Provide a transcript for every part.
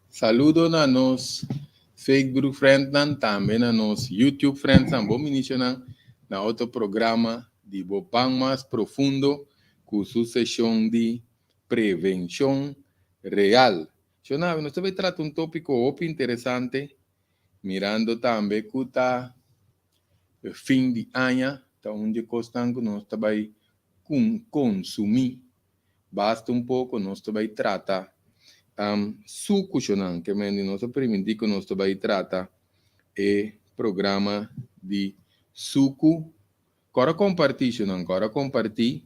Saludo na nos Facebook friendnan, tambe na nos YouTube friendsnan. Bon bini na otro programa di Bo Ban Mas Profundo ku su seshon di prevenshon real. Shonnan, nos ta bai trata un tópiko hopi interesante, mirando tambe ku ta fin di aña, ta un di kosnan ku nos ta bai konsumí basta un poko. Nos ta bai trata suku, shonnan, ke men nos a primintí ku nos ta bai trata e programa di suku. Kòrda kompartí, shonnan, kòrda kompartí.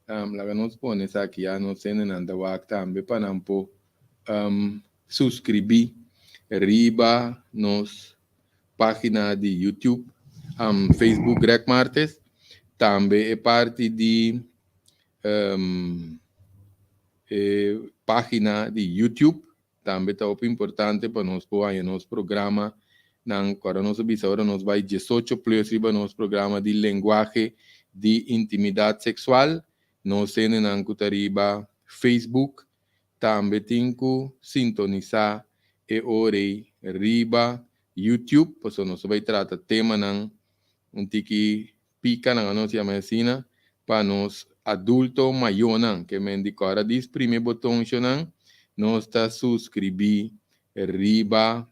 Laga nos pone esaki ya nos hendenan ta wak tambe pa nan por suskribí riba nos página di YouTube, Facebook Greg Martes, tambe e parti di e página di YouTube tambe ta hopi importante pa nos por haña nos programa nan. Ora nos bisa, ora nos bai 18+ riba nos programa di lenguahe di intimidat seksual, nos hendenan ku ta riba Facebook tambe tin ku sintonisá e ora riba YouTube, pasobra nos ta bai trata temanan un tiki pika nan, nos yama asina, pa nos adulto mayornan, ke men di kòrda di primi boton, shonnan, nos ta suskribí riba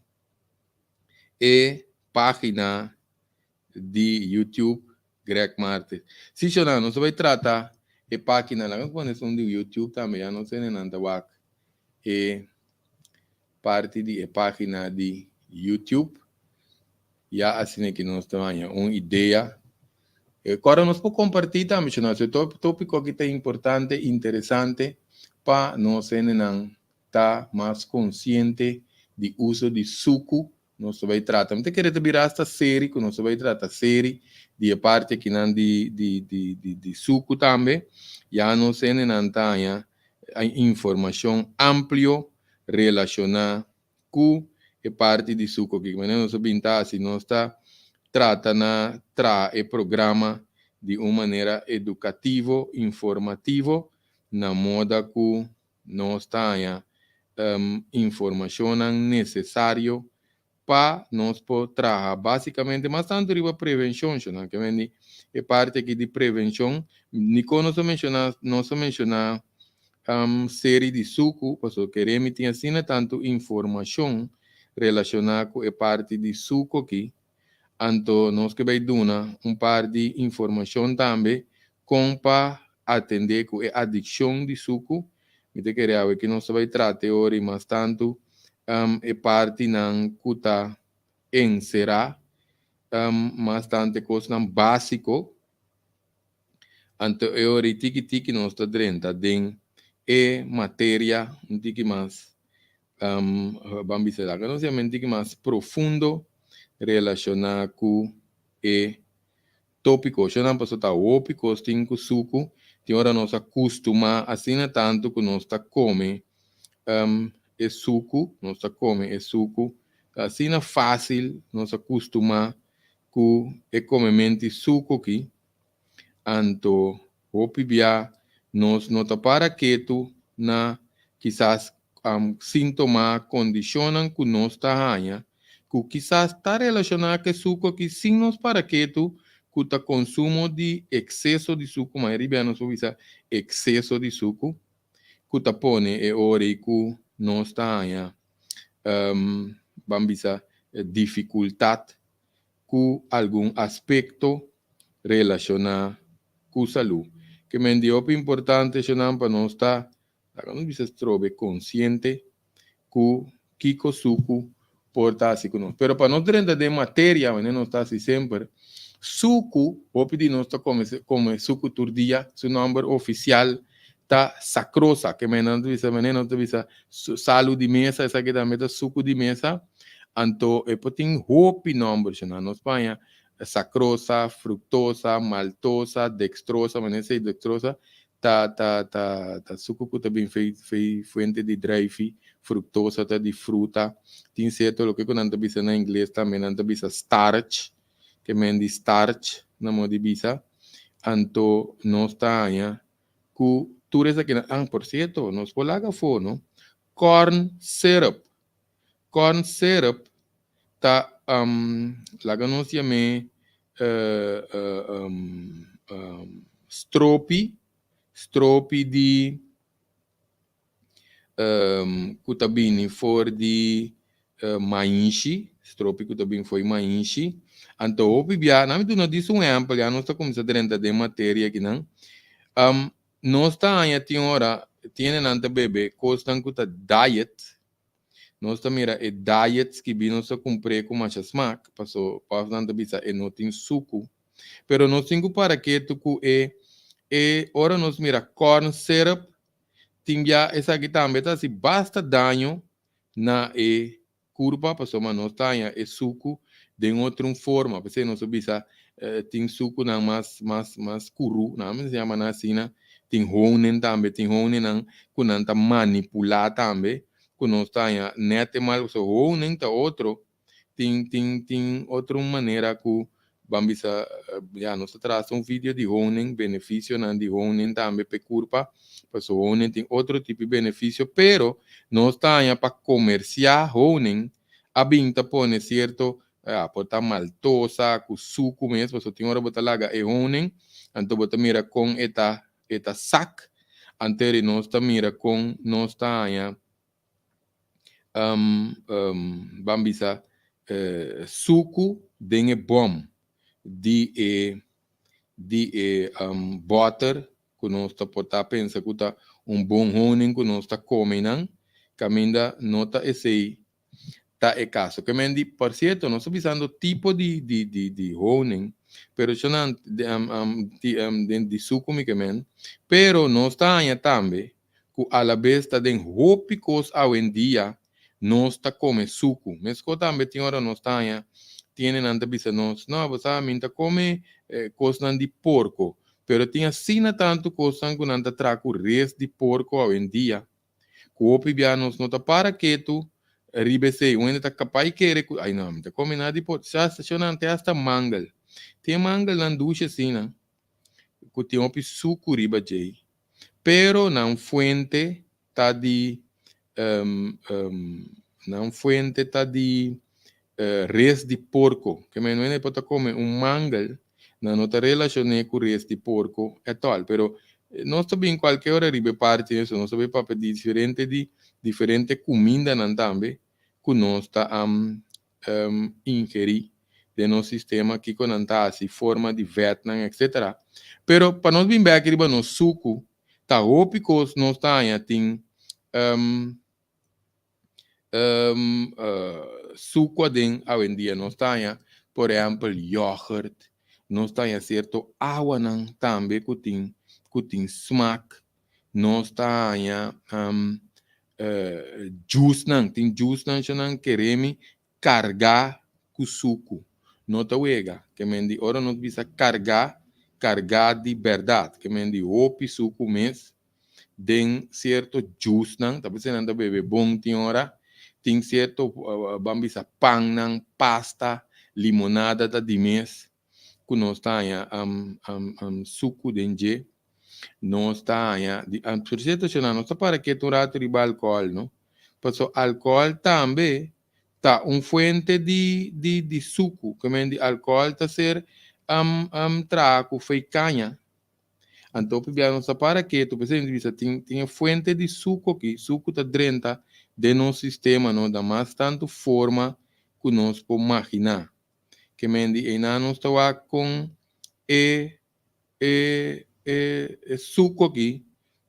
e página di YouTube Greg Martes. Si, shonnan, nos ta bai trata e página, laga nos pone un di YouTube tambe, ya nos hendenan ta wak e parti di e página di YouTube. Ya asina ku nos ta haña un idea. Awor nos por kompartí tambe, shonnan, e tópiko aki ta importante, interesante pa nos hendenan ta mas konsiente di uso di suku. Nos ta bai trata. Mi ta kere bira asta serie, ku nos ta bai trata serie di e parti akinan di suku tambe. Ya nos hendenan ta haña informashon amplio relashoná ku e parti di suku aki. Manera nos bin ta hasi, nos ta trata na traha e programa di un manera edukativo, informativo, na moda ku nos ta haña informashonnan nesesario pa nos por traha básikamente mas tantu riba prevenshon, shonnan. Ke men e parti aki di prevenshon, dikon nos a menshoná serie di suku? Pasobra kere mi tin asina tantu informashon relashoná ku e parti di suku aki, anto nos ke bai duna un par di informashon tambe kon pa atendé ku e adikshon di suku. Mi ta kere awe ku nos ta bai trata ori mas tantu e partinan ku ta enserá mas tantu kosnan básiko. Anto e ori tiki tiki nos ta drenta den e materia un tiki mas, ban bisa, laga nos yama un tiki mas profundo relashoná ku e tópiko. Shonnan, pasobra ta hopi kos tin ku suku. Tin ora nos a kustumá asina tantu ku nos ta kome e suku, nos ta kome e suku asina fásil, nos a kustumá ku e komementu suku aki, anto hopi bia nos no ta para ketu na kisas síntoma, kondishonnan ku nos ta haña ku kisas ta relashoná ku e suku aki sin nos para ketu ku ta konsumo di ekseso di suku. Mayoria bia nos por bisa ekseso di suku ku ta pone e ora ku nos ta haña ban bisa difikultat ku algun aspekto relashoná ku salú. Ke men di hopi importante, shonnan, pa nos ta, laga nos bisa, strobe konsiente ku kiko suku por ta hasi ku nos. Pero pa nos drenta den materia, manera nos ta hasi semper, suku, hopi di nos ta kome suku tur dia, su nòmber ofisial ta sakrosa, ke men nan ta bisa, manera nos ta bisa salu di mesa, esaki tambe ta suku di mesa. Anto e por tin hopi nòmber, shonnan. Nos por haña sakrosa, fruktosa, maltosa, dextrosa, manera esei dextrosa ta suku ku ta bin fei fuente di druifi, fruktosa ta di fruta. Tin sierto loke ku nan ta bisa na ingles tambe, nan ta bisa starch, ke men di starch na moda di bisa. Anto nos ta haña ku tur esakinan, ah, por sierto, nos por laga afó, no? Corn syrup. Corn syrup ta laga nos yam'é stropi, stropi di ku ta bini for di maishi, stropi ku ta bini for di maishi. Anto hopi bia, nan mi duna dis un ehèmpel, ya nos ta kuminsá drenta den materia akinan. Nos ta haña tin ora tiendenan ta bebe kosnan ku ta diet. Nos ta mira e diet skibí nos ta kumpr'é ku masha smak, paso òf nan ta bisa e no tin suku. Pero nos tin ku para ketu ku e e ora nos mira corn syrup tin bia esaki tambe ta hasi basta daño na e kurpa pasobra nos ta haña e suku den otro un forma. P'esei nos a bisa tin sukunan mas mas mas kuru, nan a yama nan asina, tin honen tambe, tin honennan ku nan ta manipulá tambe ku nos ta haña nèt e mal, pasobra honen ta otro, tin tin tin otro un manera ku ban bisa ya nos ta traha un video di honen, benefisionan di honen tambe p'e kurpa, pasobra honen tin otro tipo di benefisio, pero nos ta haña pa komersiá honen a bin ta pone sierto ya por ta maltosa ku suku mes, pasobra tin ora bo ta laga e honen anto bo ta mira kon e ta e ta sak, anteri nos ta mira kon nos ta haña ban bisa suku den e bom di e di e bòter ku nos ta por ta pensa ku ta un bon honing ku nos ta kome nan kaminda no ta esei ta e kaso. Ke men di, por sierto, nos ta bisando tipo di di di di honing, pero eshonan di den di suku mi ke men, pero nos ta haña tambe ku alabes ta den hopi kos awendia nos ta kome suku. Meskos tambe tin ora nos ta haña tiendenan ta bisa nos, no, bo sa mi ta kome kosnan di porko, pero tin asina tantu kosnan ku nan ta traha ku res di porko awendia ku hopi bia nos no ta para ketu riba esei. Un hende ta kapai kere ku, ai no, mi ta kome nada di porko. Sa nan te hasta mangel. Tin e mangelnan dushi asina ku tin hopi suku riba djei. Pero nan fuente ta di nan fuente ta di res di porko. Ke men hende por ta kome un mangel, nan no ta relashon'é ku res di porko ètòl. Pero nos ta bin kualke ora riba e parti eso, nos ta bin papia di diferente di diferente kumindanan tambe ku nos ta ingerí den nos sistema, kiko nan ta hasi, forma di vètnan, etcetera. Pero pa nos bin bèk riba nos suku, ta hopi kos nos ta haña tin suku aden awendia. Nos ta haña, por ehèmpel, yògùrt, nos ta haña sierto awanan tambe ku tin ku tin smak, nos ta haña juicenan, tin juicenan shonan keremi kargá ku suku. No ta wega, ke men di ora nos bisa kargá, kargá di bèrdat, ke men di hopi suku mes den sierto juicenan, ta p'esei nan ta bebe bon tin ora, tin sierto ban bisa pannan, pasta, limonada ta di mes ku nos ta haña suku den dje. Nos ta haña di por cierto shona nos ta para ketu un rato riba alcohol no paso alcohol tambe ta un fuente di di di suku ke men di alcohol ta ser traha ku fei kaña anto pabia nos ta para ketu p'esei mi ta bisa tin tin e fuente di suku aki suku ta drenta den nos sistema no da mas tantu forma ku nos por magina ke men di einan nos ta wak kon e E e e suku aki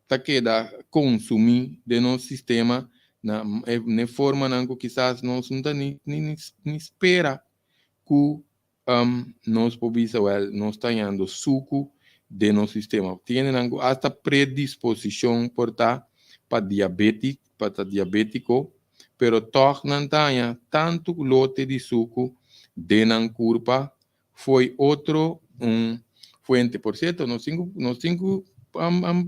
ta keda konsumí den nos sistema na e na e formanan ku kisas nos no ta ni ni ni spera ku nos por bisa wèl nos ta hañando suku den nos sistema. Tin hendenan ku asta predisposishon por ta pa diabetik pa ta diabétiko pero tòg nan ta haña tantu lote di suku den nan kurpa Fo'i otro un fuente. Por cierto, nos tin cu, nos tin cu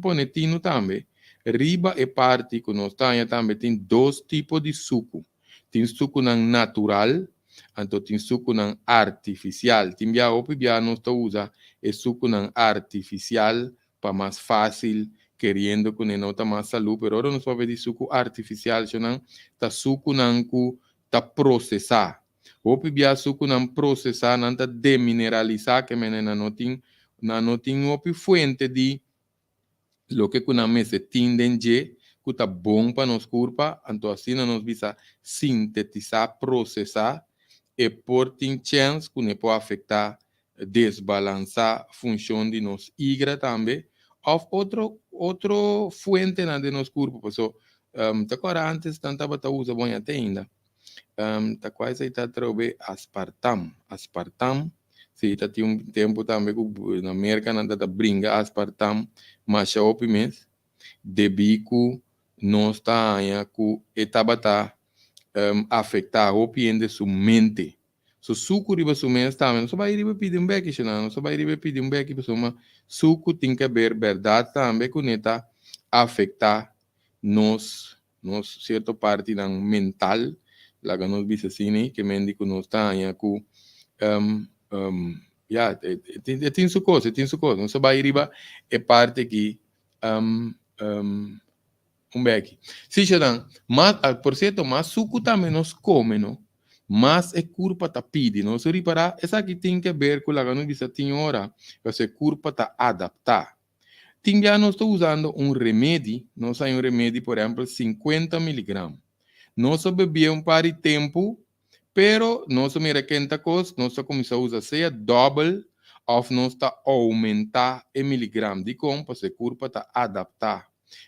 pone tino tambe riba e parti cu nos ta haña tambe tin dos tipo di sucu. Tin sucunan natural, anto tin sucunan artificial. Tin bia hopi bia nos ta usa e sucunan artificial pa mas fácil, keriendo ku ne no ta mas salú, pero ora nos papia di suku artifisial, shonan ta sukunan ku ta prosesá. Hopi bia sukunan prosesá nan ta demineralisá, ke men nan no tin nan no tin hopi fuente di loke ku nan mester tin den dje ku ta bon pa nos kurpa. Anto asina nos bisa sintetisá, prosesá, e por tin chèns ku ne por afektá, desbalansá funshon di nos igra tambe òf otro fuentenan den nos kurpa. Paso ta kòrda antes nan tabata usa, bon, ya te ainda, ta kua esei ta atrobe aspartam, aspartam. Si, ta tin un tempu tambe ku na Merka nan ta bringa aspartam masha hopi mes, debí ku nos ta haña ku e tabata afektá hopi hende su mente. So suku riba su mes tambe, nos a bai riba pidi un beki, shana, nos a bai riba pidi un beki pasobra suku tin ke ber bèrdat tambe ku ne ta afektá nos sierto partinan mental, laga nos bisa asina, ke men di ku nos ta haña ku ya, e tin su kos, e tin su kos. Nos a bai riba e parti aki un beki. Si, shana, mas, por sierto, mas suku tambe nos kome, no? Mas e kurpa ta pidi. Nos ripará, esaki tin ke ber ku, laga nos bisa, tin ora, pasobra e kurpa ta adaptá. Tin bia nos ta usando un remedi, nos hay un remedi, por ehèmpel, 50 miligram. Nos a bebé un par di tempu, pero nos a mira kenta kos, nos ta kuminsá usa sea dòbel òf nos ta oumentá e miligram. Dikon? Pasobra e kurpa ta adaptá.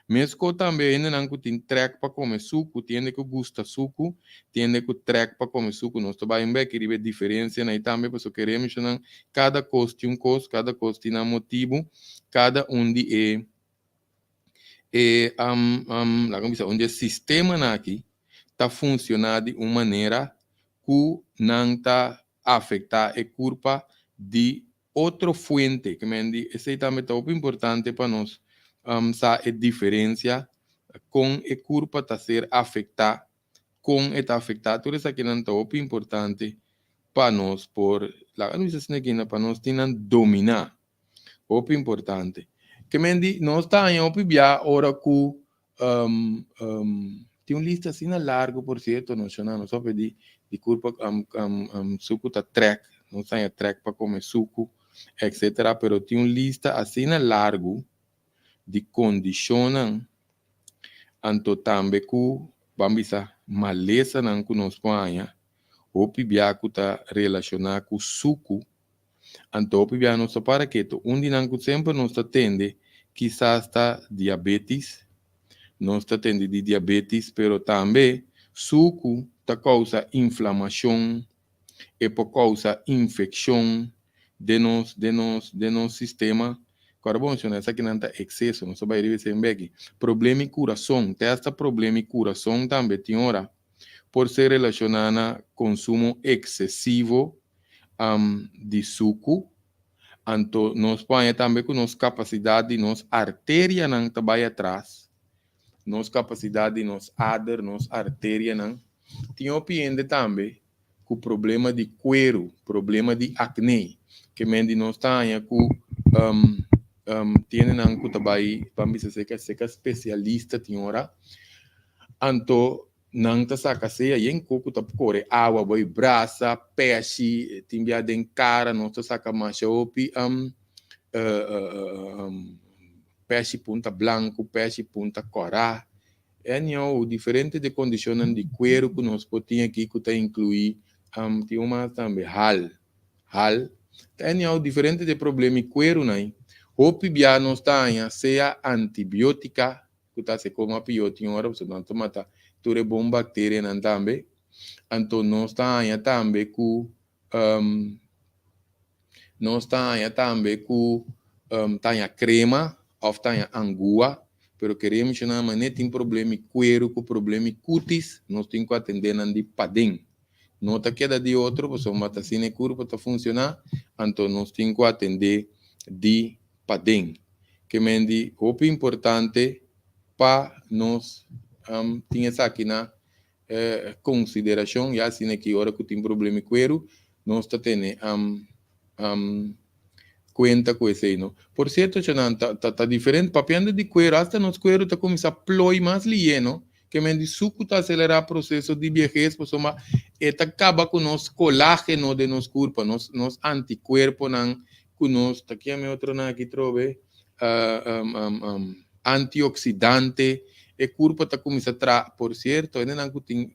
Meskos tambe hendenan ku tin trèk pa kome suku, tin hende ku gusta suku, tin hende ku trèk pa kome suku. Nos ta bai un bèki riba e diferensianan ei tambe, pasobra kere menshonan kada kos tin un kos, kada kos tin nan motibu, kada un di e laga mi bisa, un di e sistemanan aki ta funshoná di un manera ku nan ta afektá e kurpa di otro fuente. Ke men di esei tambe ta hopi importante pa nos sa e diferensia kon e kurpa ta ser afektá, kon e ta afektá. Tur esakinan ta hopi importante pa nos por, laga nos bisa asina aki, pa nos tin nan dominá. Hopi importante. Ke men di nos ta haña hopi bia ora ku tin un lista asina largu, por sierto, nos shona nos a pidi di kurpa suku ta trèk, nos ta haña trèk pa kome suku, etcetera, pero tin un lista asina largu di kondishonnan, anto tambe ku ban bisa malesanan ku nos por haña hopi bia ku ta relashoná ku suku. Anto hopi bia nos ta para ketu. Un di nan ku semper nos ta tende kisas ta diabetis. Nos ta tende di diabetis, pero tambe suku ta kousa inflamashon, e por kousa infekshon den nos sistema. Kòrda bon, shona, esakinan ta ekseso, nos ta bai riba esei beki. Problema di kurason, te asta problema di kurason tambe tin ora por ser relashoná na konsumo eksesivo di suku. Anto nos por haña tambe ku nos kapasidat di nos arterianan ta bai atras, nos kapasidat di nos ader, nos arterianan. Tin hopi hende tambe ku problema di kueru, problema di akné, ke men di nos ta haña ku tin hendenan ku ta bai, ban bisa, seka spesialista tin ora, anto nan ta saka sea yen ku ta kore awa bai brasa, peshi, tin bia den kara, nos ta saka masha hopi peshi punta blanku, peshi punta kòrá. Anyhow, diferente de kondishonnan di kueru ku nos por tin aki ku ta inkluí, tin un mas tambe, hal, hal. Anyhow, diferente de problema di kuerunan. Hopi bia nos ta haña sea antibiótika, ku ta hasi koma pió tin ora, pasobra nan ta mata tur e bon bakterianan tambe. Anto nos ta haña tambe ku nos ta haña tambe ku ta haña krema òf ta haña angua, pero kere menshoná manera tin problema di kueru ku problema di kutis, nos tin ku atendé nan di paden. No ta keda di otro, pasobra ta asina e kurpo ta funshoná, anto nos tin ku atendé di paden. Ke men di hopi importante pa nos tin esaki na konsiderashon, ya asina ki ora ku tin problema di kueru, nos ta tene kuenta ku esei, no? Por sierto, shonan, ta diferente, papiando di kueru, asta nos kueru ta kuminsá ploi mas lihé, no? Ke men di suku ta aselerá proseso di biehes pasobra e ta kaba ku nos kolágeno den nos kurpa, nos nos antikuerponan ku nos ta kiami otronan aki trobe antioksidante, e kurpa ta kuminsá traha. Por sierto, hendenan ku tin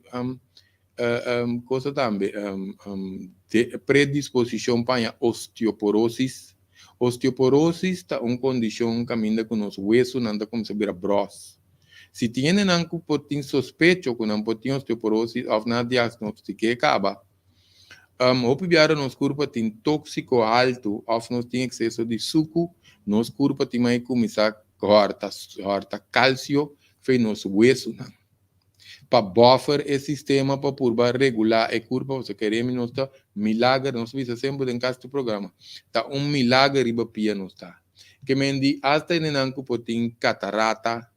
cosa tambe predisposishon pa haña osteoporosis. Osteoporosis ta un kondishon kaminda ku nos wesunan ta kuminsá bira bròs. Si tin hendenan ku por tin sospecho ku nan por tin osteoporosis òf nan a diagnostik'é kaba, hopi biaha nos kurpa tin tóksiko haltu òf nos tin ekseso di suku, nos kurpa tin mai kuminsá hòrta hòrta kalsio fei nos wesunan. Pa buffer e sistema pa purba regulá e kurpa, pasobra kere mi nos ta milager, nos bisa semper den kas di programa, ta un milager riba pia nos ta. Ke men di asta hendenan ku por tin katarata,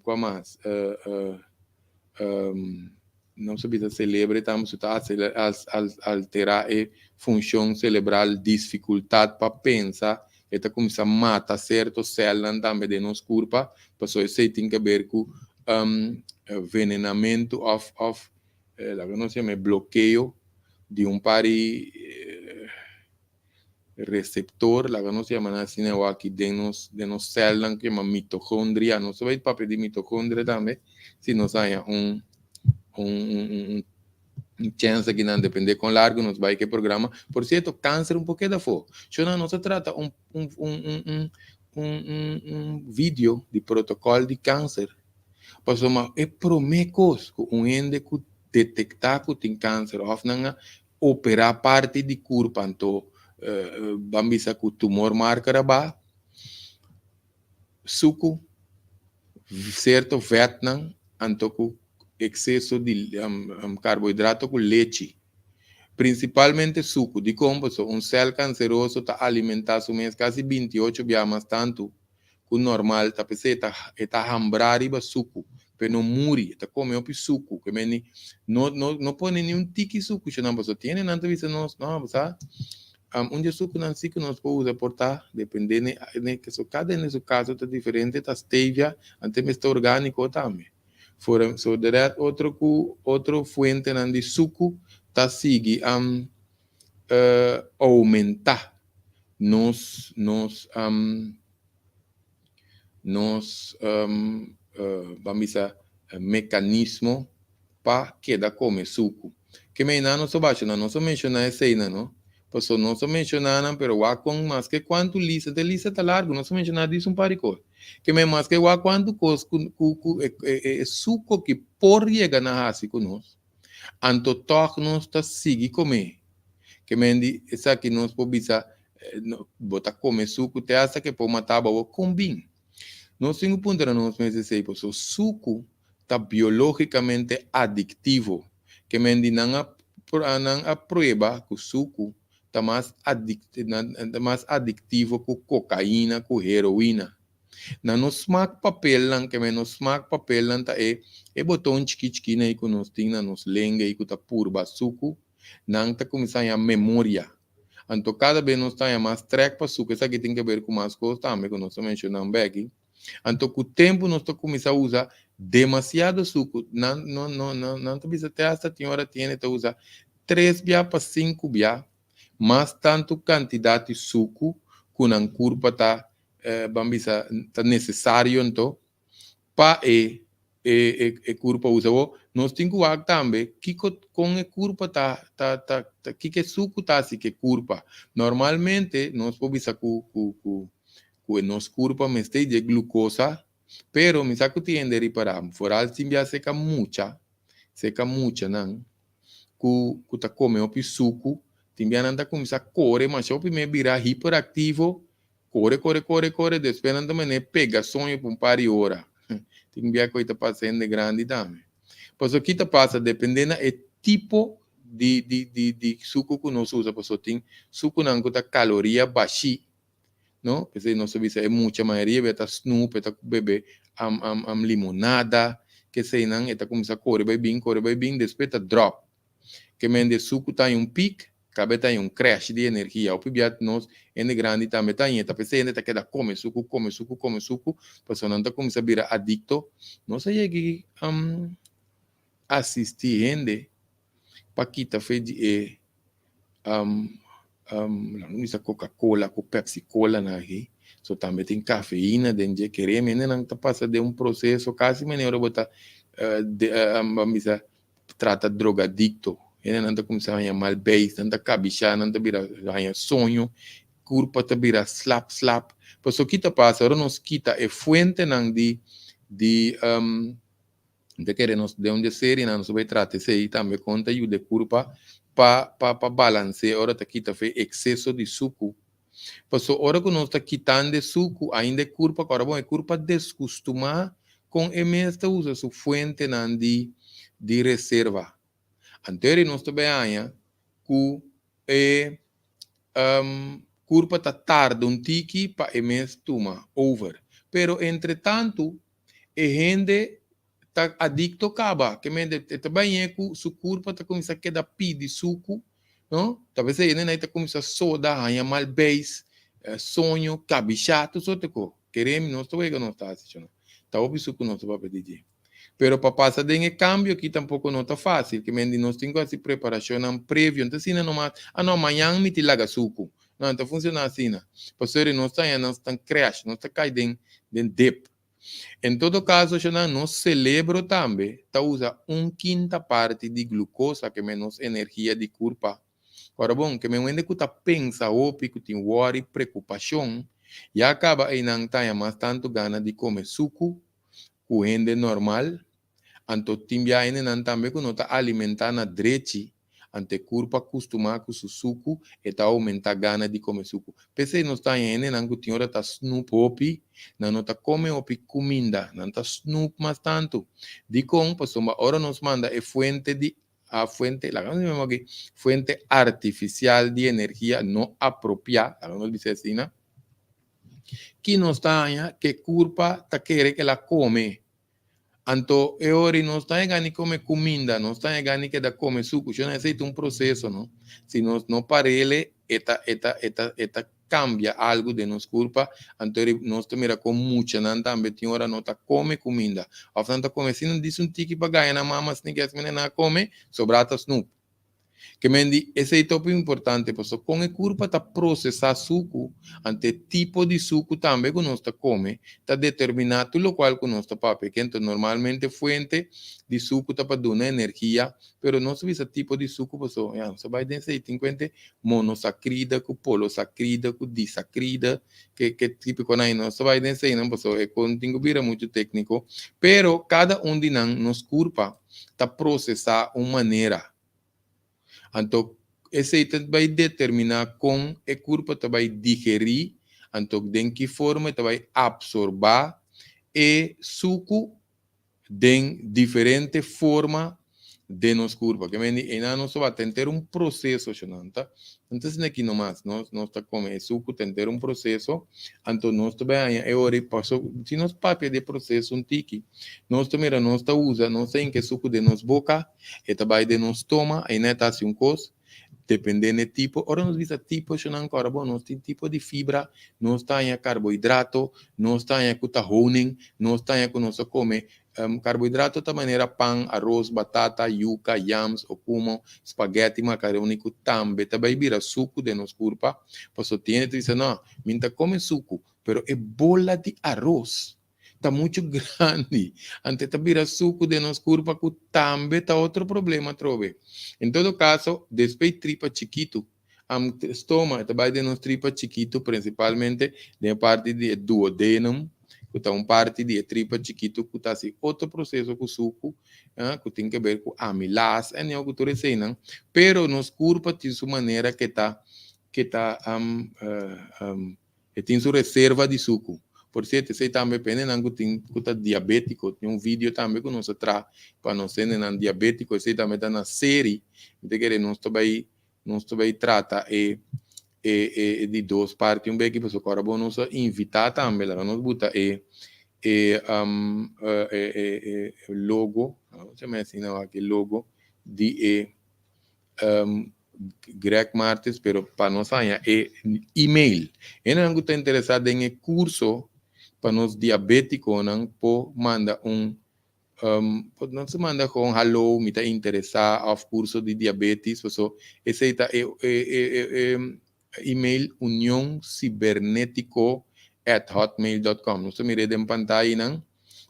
kua mas, nos a bisa celebre tambe su ta altera e funcion celebral, disficultad pa pensa, e ta cuminsa mata cierto celnan tambe den nos curpa, pasobra esey tin que ber cu venenamento of of laga nos yama e blokeo di un par di receptor, laga nos yama nan asina awaki den nos den nos celnan ku yama mitocondria. Nos ta bai papia di mitocondria tambe si nos haña un un un un chance akinan, depende kon largu nos bai ku e programa. Por cierto, cancer un por keda afó. Shona, nos a trata un un un un un un un un video di protocol di cancer, pasobra e prome kos ku un hende ku detecta ku tin cancer of nan a operá parti di kurpa anto ban bisa ku tumor marker a baha, suku, sierto vètnan anto ku ekseso di karbohidrato ku lechi. Prinsipalmente suku. Dikon? Pasobra un sèl kanseroso ta alimentá su mes kasi 28 biaha mas tantu ku normal ta p'esei e ta e ta hambrá riba suku p'e no muri e ta kome hopi suku ke meni no no no pone ni un tiki suku shonnan pasobra tin hendenan ta bisa nos no bo sa un dje sukunan si ku nos por usa por ta depende ne ne so kada hende su kaso ta diferente ta stevia ante mester orgániko tambe for so de rèt otro ku otro fuentenan di suku ta sigui oumentá nos nos nos ban bisa mekanismo pa keda kome suku. Ke mei nan nos a basha nan nos a menshoná eseinan no paso nos a menshoná nan pero wak kon maske kuantu lista te lista ta largu nos a menshoná dis un par di kos ke mei maske wak kuantu kos ku ku ku e suku aki por yega na hasi ku nos. Anto tòg nos ta sigui kom'é. Ke men di esaki nos por bisa, Bo ta kome suku te asta ke por mata bo. Awor kon bin? Nos tin ku puntra nos mes esei, pasobra suku ta biológikamente adiktivo. Ke men di nan a nan a prueba ku suku ta mas ta mas adiktivo ku kokaina, ku heroina. Na nos smak papelnan, ke men nos smak papelnan ta e e boton chiki chiki nan ei ku nos tin na nos lenga ei ku ta purba suku, nan ta kuminsá haña memoria. Anto kada bes nos ta haña mas trèk pa suku, esaki tin ke ber ku mas kos tambe ku nos ta menshoná bèki. Anto ku tempu nos ta kuminsá usa demasiado suku, nan no no nan ta bisa te asta tin ora tin hende ta usa tres bia pa sinku bia mas tantu kantidat di suku ku nan kurpa ta ban bisa ta necesario anto pa e e e curpa usa. Awor nos tin cu wak tambe kico con e curpa ta ta ta ta kico e sucu ta haci cu e curpa. Normalmente nos por bisa cu cu cu cu e nos curpa mester dje glucosa, pero mi sa cu tin hende ripara foral sin bia seca mucha seca muchanan ku ku ta kome hopi suku, tin bia nan ta kuminsá kore masha hopi me bira hiperaktivo, kore kore kore kore despues nan ta manera pega soño pa un par di ora. Tin bia ku ei ta pasa hende grandi tambe. Pasobra ki ta pasa depende na e tipo di di di di suku ku nos usa pasobra tin sukunan ku ta kaloria bashí no p'esei nos ta bisa e mucha mayoria bia ta snoep e ta bebe am am am limonada keseinan e ta kuminsá kore bai bin kore bai bin despues ta dròp ke mende suku ta haña un pik. Kabe ta un crash di energia. Hopi bia nos hende grandi tambe ta haña. Ta p'esei hende ta keda kome suku, kome suku, kome suku, pasobra nan ta kuminsá bira adikto. Nos a yega asistí hende pa kita fe di e laga nos bisa Coca-Cola ku Pepsi-Cola nan aki. So tambe tin kafeina den dje. Kere mi hendenan ta pasa den un proseso kasi manera ora bo ta ban bisa trata drogadikto. Hendenan ta kuminsá haña mal beis, nan ta kabishá, nan ta bira haña soño, kurpa ta bira slap slap. Pasobra ki ta pasa ora nos kita e fuentenan di di Mi ta kere nos den un di e serinan nos ta bai trata esei tambe kon ta yuda e kurpa pa pa pa balans'é ora ta kita fe ekseso di suku. Paso ora ku nos ta kitando e suku ainda e kurpa ku ora bon e kurpa deskustumá kon e mes ta usa su fuentenan di di reserva. Anto nos ta bai haña ku e kurpa ta tarda un tiki pa e mes tuma over. Pero entretantu e hende ta adikto kaba, ke mente e ta bañ'é ku su kurpa ta kuminsá keda pidi suku, no? Ta bes e hende ta kuminsá soda, haña mal beis, soño, kabishá, tur sorte kos. Kere mi nos ta wega nos ta hasi shona. Ta hopi suku nos ta papia di dje. Pero pa pasa den e kambio aki tampoko no ta fásil, ke men di nos tin ku hasi preparashonnan previo. No ta asina nomas, ah no, mañan mi tin laga suku. No, no ta funshoná asina. Pasobra nos ta haña nos ta crash, nos ta kai den den dip. En todo kaso, shona, nos selebro tambe ta usa un kinta parti di glukosa, ke men nos energia di kurpa. Ora bon, ke men wende ku ta pensa hopi, ku tin wòri, prekupashon, ya kaba einan ta haña mas tantu gana di kome suku ku hende normal, anto tin bia hendenan tambe ku no ta alimentá na drechi, anto e kurpa kustumá ku su suku, e ta oumentá gana di kome suku. P'esei nos ta haña hendenan ku tin ora ta snoep hopi, nan no ta kome hopi kuminda, nan ta snoep mas tantu. Dikon? Pasobra ora nos manda e fuente di a fuente, laga nos bisa aki, fuente artifisial di energia no apropiá, laga nos bisa asina, ki nos ta haña ku e kurpa ta kere ku el a kome. Anto e ora ei nos ta haña gana di kome kuminda, nos ta haña gana di keda kome suku. Shon, esei ta un proseso, no? Si nos no par'el, e ta, e ta, e ta, e ta kambia algu den nos kurpa. Anto eri nos ta mira kon muchanan tambe tin ora no ta kome kuminda. Òf nan ta kome asina nan disi un tiki pa gaña nan mama asina ke asina nan a kome, sobrá ta snoep. Ke men di esei ta hopi importante pasobra kon e kurpa ta prosesá suku, anto e tipo di suku tambe ku nos ta kome ta determiná tur lokual ku nos ta papia. Kento normalmente fuente di suku ta pa duna energia, pero nos ta bisa tipo di suku pasobra ya nos ta bai den esei tin kuente monosakrida ku polosakrida ku disakrida ke ke tipikonan ei nos ta bai den eseinan pasobra e kon tin ku bira muchu tékniko, pero kada un di nan nos kurpa ta prosesá un manera. Anto esei ta bai determiná kon e kurpa ta bai digerí, anto den ki forma e ta bai apsorbá e suku den diferente forma den nos kurpa. Ke men di einan nos ta wak henter un proseso shonnan ta. No ta asina aki nomas, nos nos ta kome e suku ta henter un proseso, anto nos ta bai haña e ora ei paso si nos papia di e proseso un tiki, nos ta mira nos ta usa, nos ta hinka e suku den nos boka, e ta bai den nos stoma, einan e ta hasi un kos, depende n'e tipo. Ora nos bisa tipo shonnan kòrda bo, nos tin tipo di fibra, nos ta haña karbohidrato, nos ta haña ku ta honing, nos ta haña ku nos ta kome Karbohidrato ta manera pan, aros, batata, yuka, yams, okumo, spaghetti, makaroni ku tambe ta bai bira suku den nos kurpa. Paso tin hende ta bisa, no, mi ta kome suku, pero e bola di aros ta muchu grandi, anto e ta bira suku den nos kurpa ku tambe ta otro problema atrobe. En todo kaso, despues tripa chikitu, stoma, e ta bai den nos tripa chikitu, prinsipalmente den e parti di e duodenum, ku ta un parti di e tripa chikitu ku ta hasi otro proseso ku suku, ku tin ke ber ku amilas en ku tur eseinan. Pero nos kurpa tin su manera ke ta ke ta e tin su reserva di suku. Por sierto, esei tambe pa hendenan ku tin ku ta diabétiko. Tin un video tambe ku nos a traha pa nos hendenan diabétiko. Esei tambe ta na seri. Mi ta kere nos ta bai Nos ta bay trata e e e di dos parti un beki pasobra ora bo nos a invita tambe laga nos buta e e e e e logo, laga nos yama asina wak e logo di e. Greg Martis, pero pa nos haña e email. Hendenan ku ta interesá den e kurso pa nos diabétikonan por manda un nos manda gewoon hallo, mi ta interesá òf kurso di diabétis, paso esei ta e e email unioncibernetico@hotmail.com. Nos ta mir'é den pantayanan,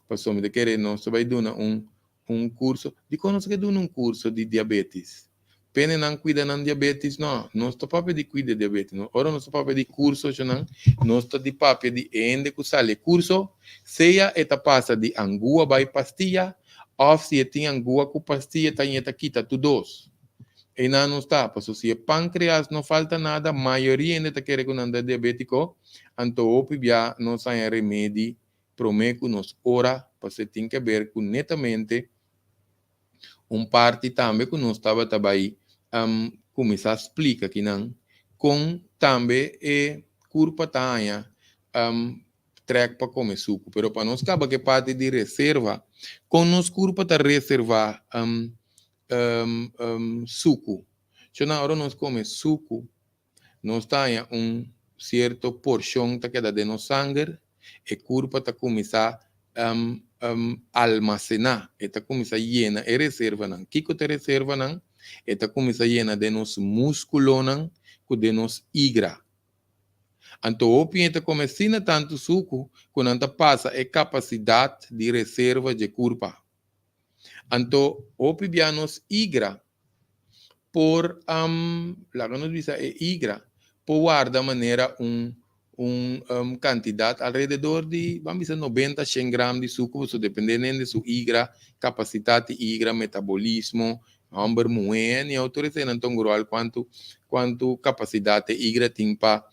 paso mi ta kere nos ta bai duna un un kurso. Dikon nos ke duna un kurso di diabetes? Pene nan kuida nan diabetes? No, nos ta papia di kuida diabetes. No, ora nos ta papia di kurso nan, nos ta di papia di hende ku sali e kurso, sea e ta pasa di angua bai pastia, òf si e tin angua ku pastia ta e ta kita tur dos. Einan nos ta, pasobra si e pankreas no falta nada, mayoria hende ta kere ku nan ta diabétiko, anto hopi bia nos haña remedi promé ku nos ora, pasobra e tin ke ber ku netamente un parti tambe ku nos tabata bai kuminsá splika kinan, kon tambe e kurpa ta haña trèk pa kome suku. Pero pa nos kaba ku e parti di reserva, kon nos kurpa ta reservá suku? Shona, ora nos kome suku, nos ta haña un sierto porshon ta keda den nos sanger, e kurpa ta kuminsá almasená, e ta kuminsá yena e reservanan. Kiko ta e reservanan? E ta kuminsá yena den nos múskulonan ku den nos igra. Anto hopi hende ta kome asina tantu suku ku nan ta pasa e kapasidat di reserva dje kurpa. Anto hopi bia nos igra por laga nos bisa e igra por warda manera un un kantidat alrededor di ban bisa 90 100 gram di suku, pasobra depende den su igra, kapasitat di igra, metabolismo, hòmber, muhé, ni outorisá nan ta un ròl kuantu kuantu kapasidat e igra tin pa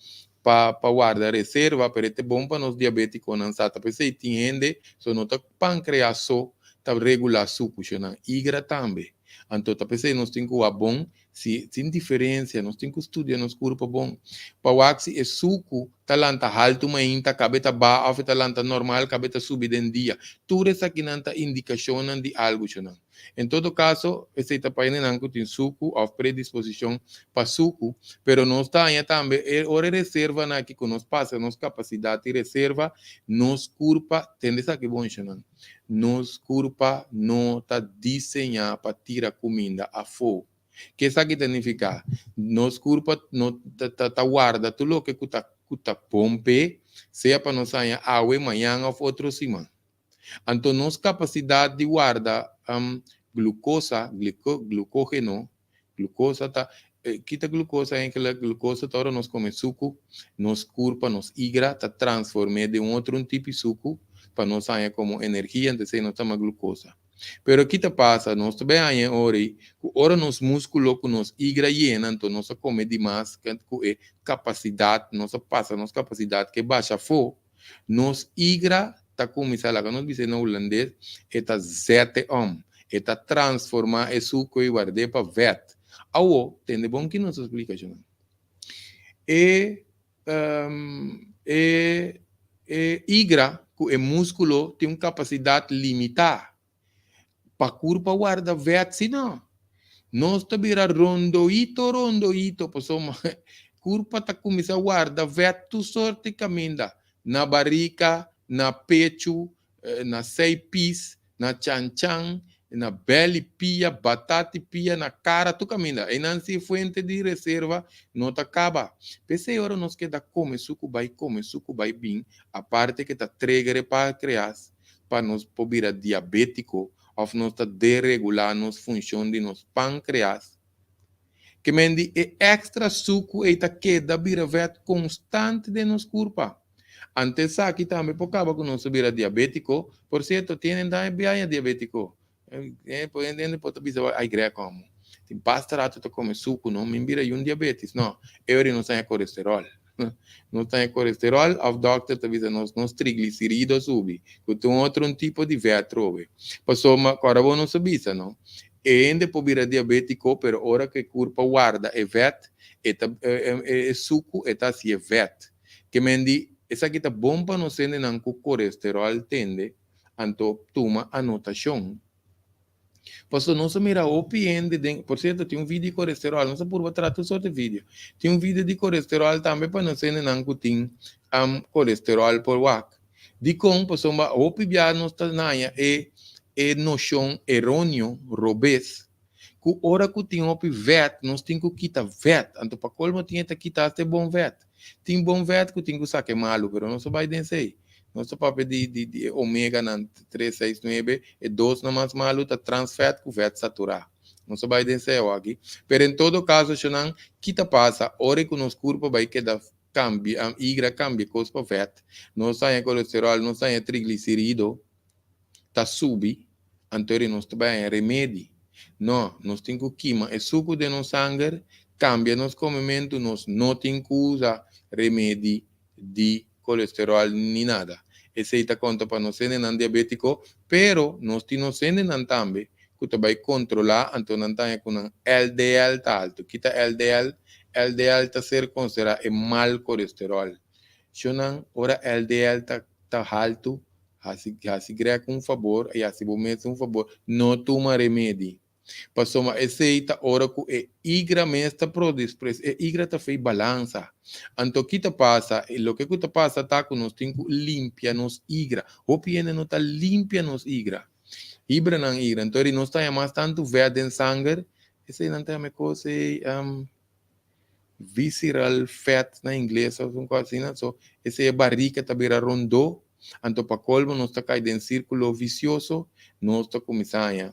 pa pa warda reserva, pero e ta bon pa nos diabétikonan sa ta p'esei tin hende so no ta pankreas so ta regulá suku nan igra tambe. Anto ta p'esei nos tin ku wak bon si tin diferensia, nos tin ku studia nos kurpa bon pa wak si e suku ta lanta haltu mainta, kabe ta baha òf e ta lanta normal, kabe ta subi den dia. Tur esakinan ta indikashonnan di algu nan. En todo kaso, esei ta pa hendenan ku tin suku òf predisposishon pa suku, pero nos ta haña tambe e ora e reservanan aki ku nos pasa nos kapasidat di reserva, nos kurpa, tende esaki bon nan, nos kurpa no ta diseñá pa tira kuminda afó. Ke esaki ta nifiká? Nos kurpa no ta ta ta warda tur loke ku ta ku ta bon p'e, sea pa nos haña awe, mañan òf otro siman. Anto nos kapasidat di warda glukosa, glukógeno, glukosa ta, kita glukosa enkele? Glukosa ta ora nos kome suku, nos kurpa, nos igra ta transform'é den un otro un tipo di suku pa nos haña komo energia, anto esei nos ta yama glukosa. Pero kita pasa? Nos ta bai haña e ora ei ku ora nos múskulo ku nos igra yena, anto nos a kome dimas ku e kapasidat, nos a pasa nos kapasidat ke basha afó. Nos igra ta kuminsá, laga nos bisa na hulandes, e ta zette om, e ta transformá e suku i ward'é pa vèt. Awo, tende bon ki nos ta splika shonnan. E e e igra ku e múskulo tin un kapasidat limitá pa kurpa warda vèt, si no, nos ta bira rondoito rondoito, pasobra kurpa ta kuminsá warda vèt tur sorti kaminda, na barika, na pechu, na sei pis, na chanchan, na bèli pia, batati pia, na kara, tur kaminda. Einan si e fuente di reserva no ta kaba. P'esei ora nos keda kome suku bai kome suku bai bin, aparte ke ta trigger e pankreas, pa nos por bira diabétiko òf nos ta deregulá nos funshon di nos pánkreas. Ke men di e èkstra suku ei ta keda bira vèt konstante den nos kurpa. Ante esaki tambe por kaba ku nos ta bira diabétiko. Por sierto, tin hende tambe biaña diabétiko. Hende por ta bisa, Ai Greg komo tin basta rato ta kome suku no, mi bira yun diabetes. No, e ora nos haña kolesteròl. Nos ta haña kolesteròl òf dòkter ta bisa nos nos trigliserido a subi, ku ta un otro un tipo di vèt trobe. Pasobra kòrda bo nos a bisa no, e hende por bira diabétiko pero ora ku e kurpa warda e vèt e ta e suku e ta hasi e vèt. Ke men di esaki ta bon pa nos hendenan ku kolesteròl tende anto tuma anotashon. Pasobra nos a mira hopi hende den, por cierto tin un video di colesterol, nos a purba traha tur sorte video. Tin un video di colesterol tambe pa nos hendenan cu tin colesterol por wak. Dicon? Pasobra hopi biaha nos ta naña e e nocion eroneo, robes, cu ora cu tin hopi vet nos tin cu kita vet. Anto pa colmo tin e ta kita hasta e bon vet. Tin bon vet cu tin cu saca e malu, pero nos a bay den esey. Nos ta papia di di di e omeganan tres, seis, nuebe, e dosnan mas malu ta trans vet cu vet satura. Nos a bay den esey awaki. Pero en todo caso shownan, ki ta pasa ora cu nos curpa bay keda cambia, igra cambia cos pa vet, nos haña colesterol, nos haña triglicerido ta subi, anto eri nos ta bay haña remedi. No, nos tin cu kima e sucu den nos sanger, cambia nos comemento, nos no tin cu usa remedi di colesterol ni nada. Esey ta conta pa nos hendenan diabetico, pero nos tin nos hendenan tambe cu ta bay controla, anto nan ta haña cu nan LDL ta alto. Ki ta LDL? LDL ta ser considera e mal colesterol. Shownan, ora LDL ta ta halto, haci haci Greg un fabor y haci bo mes un fabor, no tuma remedi. Pasobra esei ta ora ku e igra mes ta produce, e igra ta fei balansa. Anto ki ta pasa? E loke ku ta pasa ta ku nos tin ku limpia nos igra. Hopi hende no ta limpia nos igra. Hibra nan igra. Anto eri nos ta haña mas tantu vèt den sanger, esei nan ta yama e kos ei visceral fat na ingles òf un kos asina. So esei e barika ta bira rondó. Anto pa kolmo nos ta kai den sirkulo visioso, nos ta kuminsá haña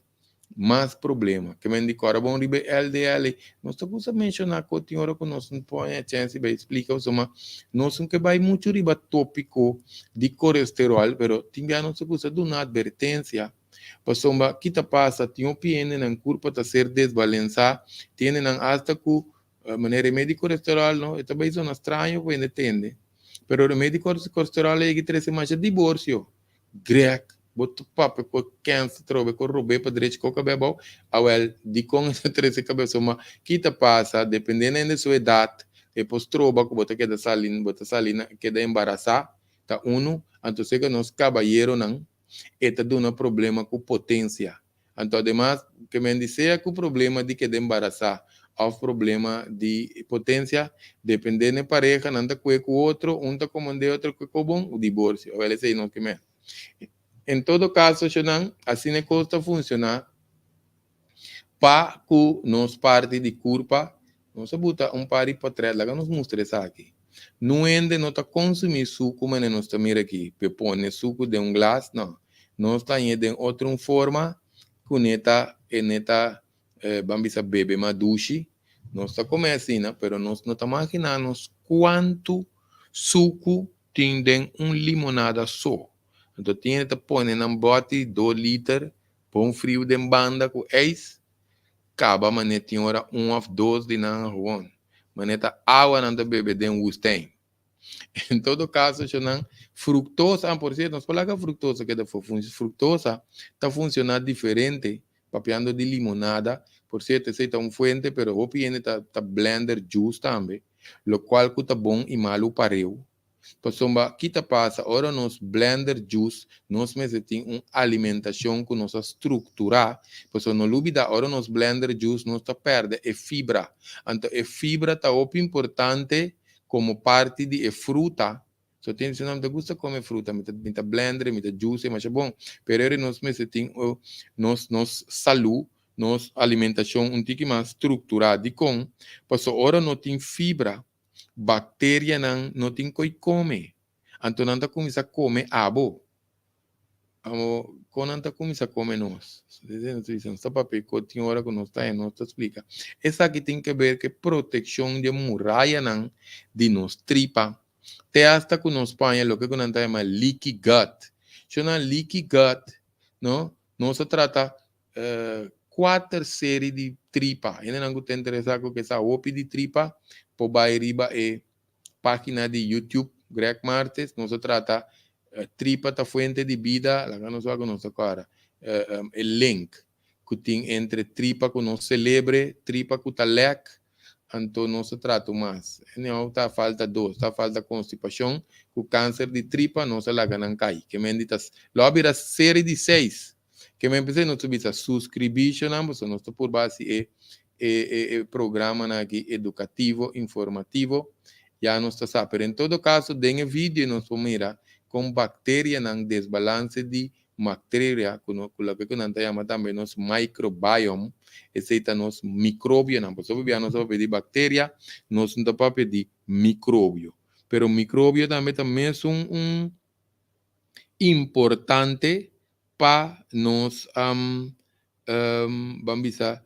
mas problema. Ke men di kòrda bon riba e LDL ei. Nos ta gusta menshoná ku tin ora ku nos no por haña chèns di bai splika pasobra nos no ke bai muchu riba tópiko di kolesteròl, pero tin bia nos ta gusta duna atvertensia pasobra ki ta pasa tin hopi hende nan kurpa ta ser desbalensá, tin hendenan asta ku manera remedi di kolesteròl no e ta bai zona straño pa hende tende, pero remedi di kolesteròl ei ke trese masha diborsio. Greg, Bo ta papia ku e kèns ta trobe ku rob'é pa drechi ku kab'é abou? Awèl, dikon e ta trese kab'é suma? Ki ta pasa? Dependé na hende su edat, e por stroba ku bo ta keda sali, bo ta sali na keda embarasá, ta unu. Anto seka nos kabayeronan, e ta duna problema ku potensia. Anto ademas, ke men di sea ku problema di keda embarasá òf problema di potensia, dependé na e pareha, nan ta kue ku otro, un ta komand'é otro kue ku bon, diborsio. Awèl esei no ke men. En todo kaso, shownan, asina e kos ta funshoná pa ku nos parti di kurpa. Nos a buta un par di potrèt, laga nos mustra esaki. Nun hende no ta konsumí suku manera nos ta mira aki, pe pone suku den un glas, no. Nos ta hañ'é den otro un forma ku ne ta e ne ta ban bisa bebe mas dushi. Nos ta kome asina, pero nos no ta maginá nos kuantu suku tin den un limonada so. Anto tin hende ta pone nan bòti dos liter bon friu den banda ku ijs. Kaba manera tin ora un of dos di nan a gewoon. Manera ta awa nan ta bebe den woestijn. En todo caso nan fructosa, ah por cierto nos por laga fructosa keda for fructosa ta funciona diferente papiando di limonada, por cierto esey ta un fuente pero hopi hende ta ta blender juice tambe locual cu ta bon y malu pareu. Pasobra ki ta pasa ora nos blender juice nos mester tin un alimentacion cu nos a structura, pasobra no lubida ora nos blender juice nos ta perde e fibra, anto e fibra ta hopi importante como parti di e fruta, so tin hende mi ta gusta come fruta mi ta mi ta blender mi ta juice masha bon, pero ora nos mester tin nos nos salu nos alimentacion un tiki mas structura, dicon? Pasobra ora no tin fibra Bakterianan no tin koi kome, anto nan ta kuminsá kome abo. Amo, kon nan ta kuminsá kome nos? Nos ta bisa, nos ta papia ku tin ora ku nos ta haña, nos ta splika. Esaki tin ke ber ku e protekshon di e murayanan di nos tripa, te asta ku nos paña loke ku nan ta yama leaky gut. Shona leaky gut, no? Nos a trata kuater seri di tripa. Hendenan ku ta interesá ku ke sa hopi di tripa por bai riba e página di YouTube Greg Martes. Nos a trata tripa ta fuente di bida. Laga nos wak ku nos ta kòrda e link ku tin entre tripa ku nos selebre, tripa ku ta lèk, anto nos a trata un mas. Anyhow ta falta dos, ta falta konstipashon ku kanser di tripa nos a laga nan kai. Ke men di ta lo a bira seri di seis. Ke men p'esei nos ta bisa suskribí shonan pasobra nos ta purba hasi e e e e programanan aki edukativo, informativo. Ya nos ta sa. Pero en todo kaso den e video nos por mira kon bakterianan desbalanse di Bacteria, ku no, ku loke ku nan ta yama tambe nos microbiome, esei ta nos microbionan. Pasobra bia nos ta papia di bacteria, nos no ta papia di microbio. Pero microbio tambe ta mesun un importante pa nos, ban bisa,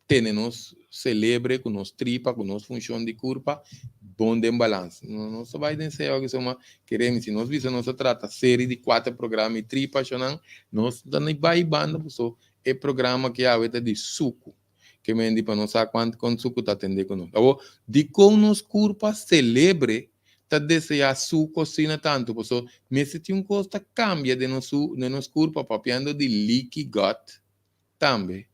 tene nos celebre cu nos tripa, cu nos funcion di curpa bon den balans. Nos ta bay den seo aki soma keremi si nos bisa nos ta trata seri di cuater programa y tripa shonan nos ta ni bay banda paso e programa ki awe ta di sucu ke men di pa nos sa cuanto con sucu ta atende cu nos. Awor dicon nos curpa celebre ta desea sucu asina tanto paso mester tin un cos ta cambia den nos den nos curpa papiando di leaky gut tambe.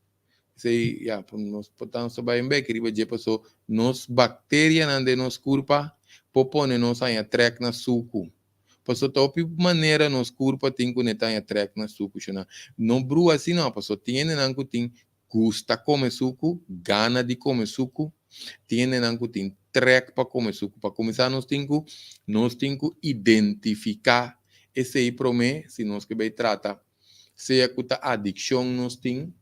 Esei, ya, nos por ta nos ta bai un bek riba dje paso nos bakterianan den nos kurpa por pone nos haña trèk na suku. Paso ta hopi manera nos kurpa tin ku ne ta haña trèk na suku shona. No brua asi no, paso tin hendenan ku tin gusta kome suku, gana di kome suku, tin hendenan ku tin trèk pa kome suku. Pa kuminsá nos tin ku nos tin ku identifiká esei promé si nos ke bai trata sea ku ta adikshon nos tin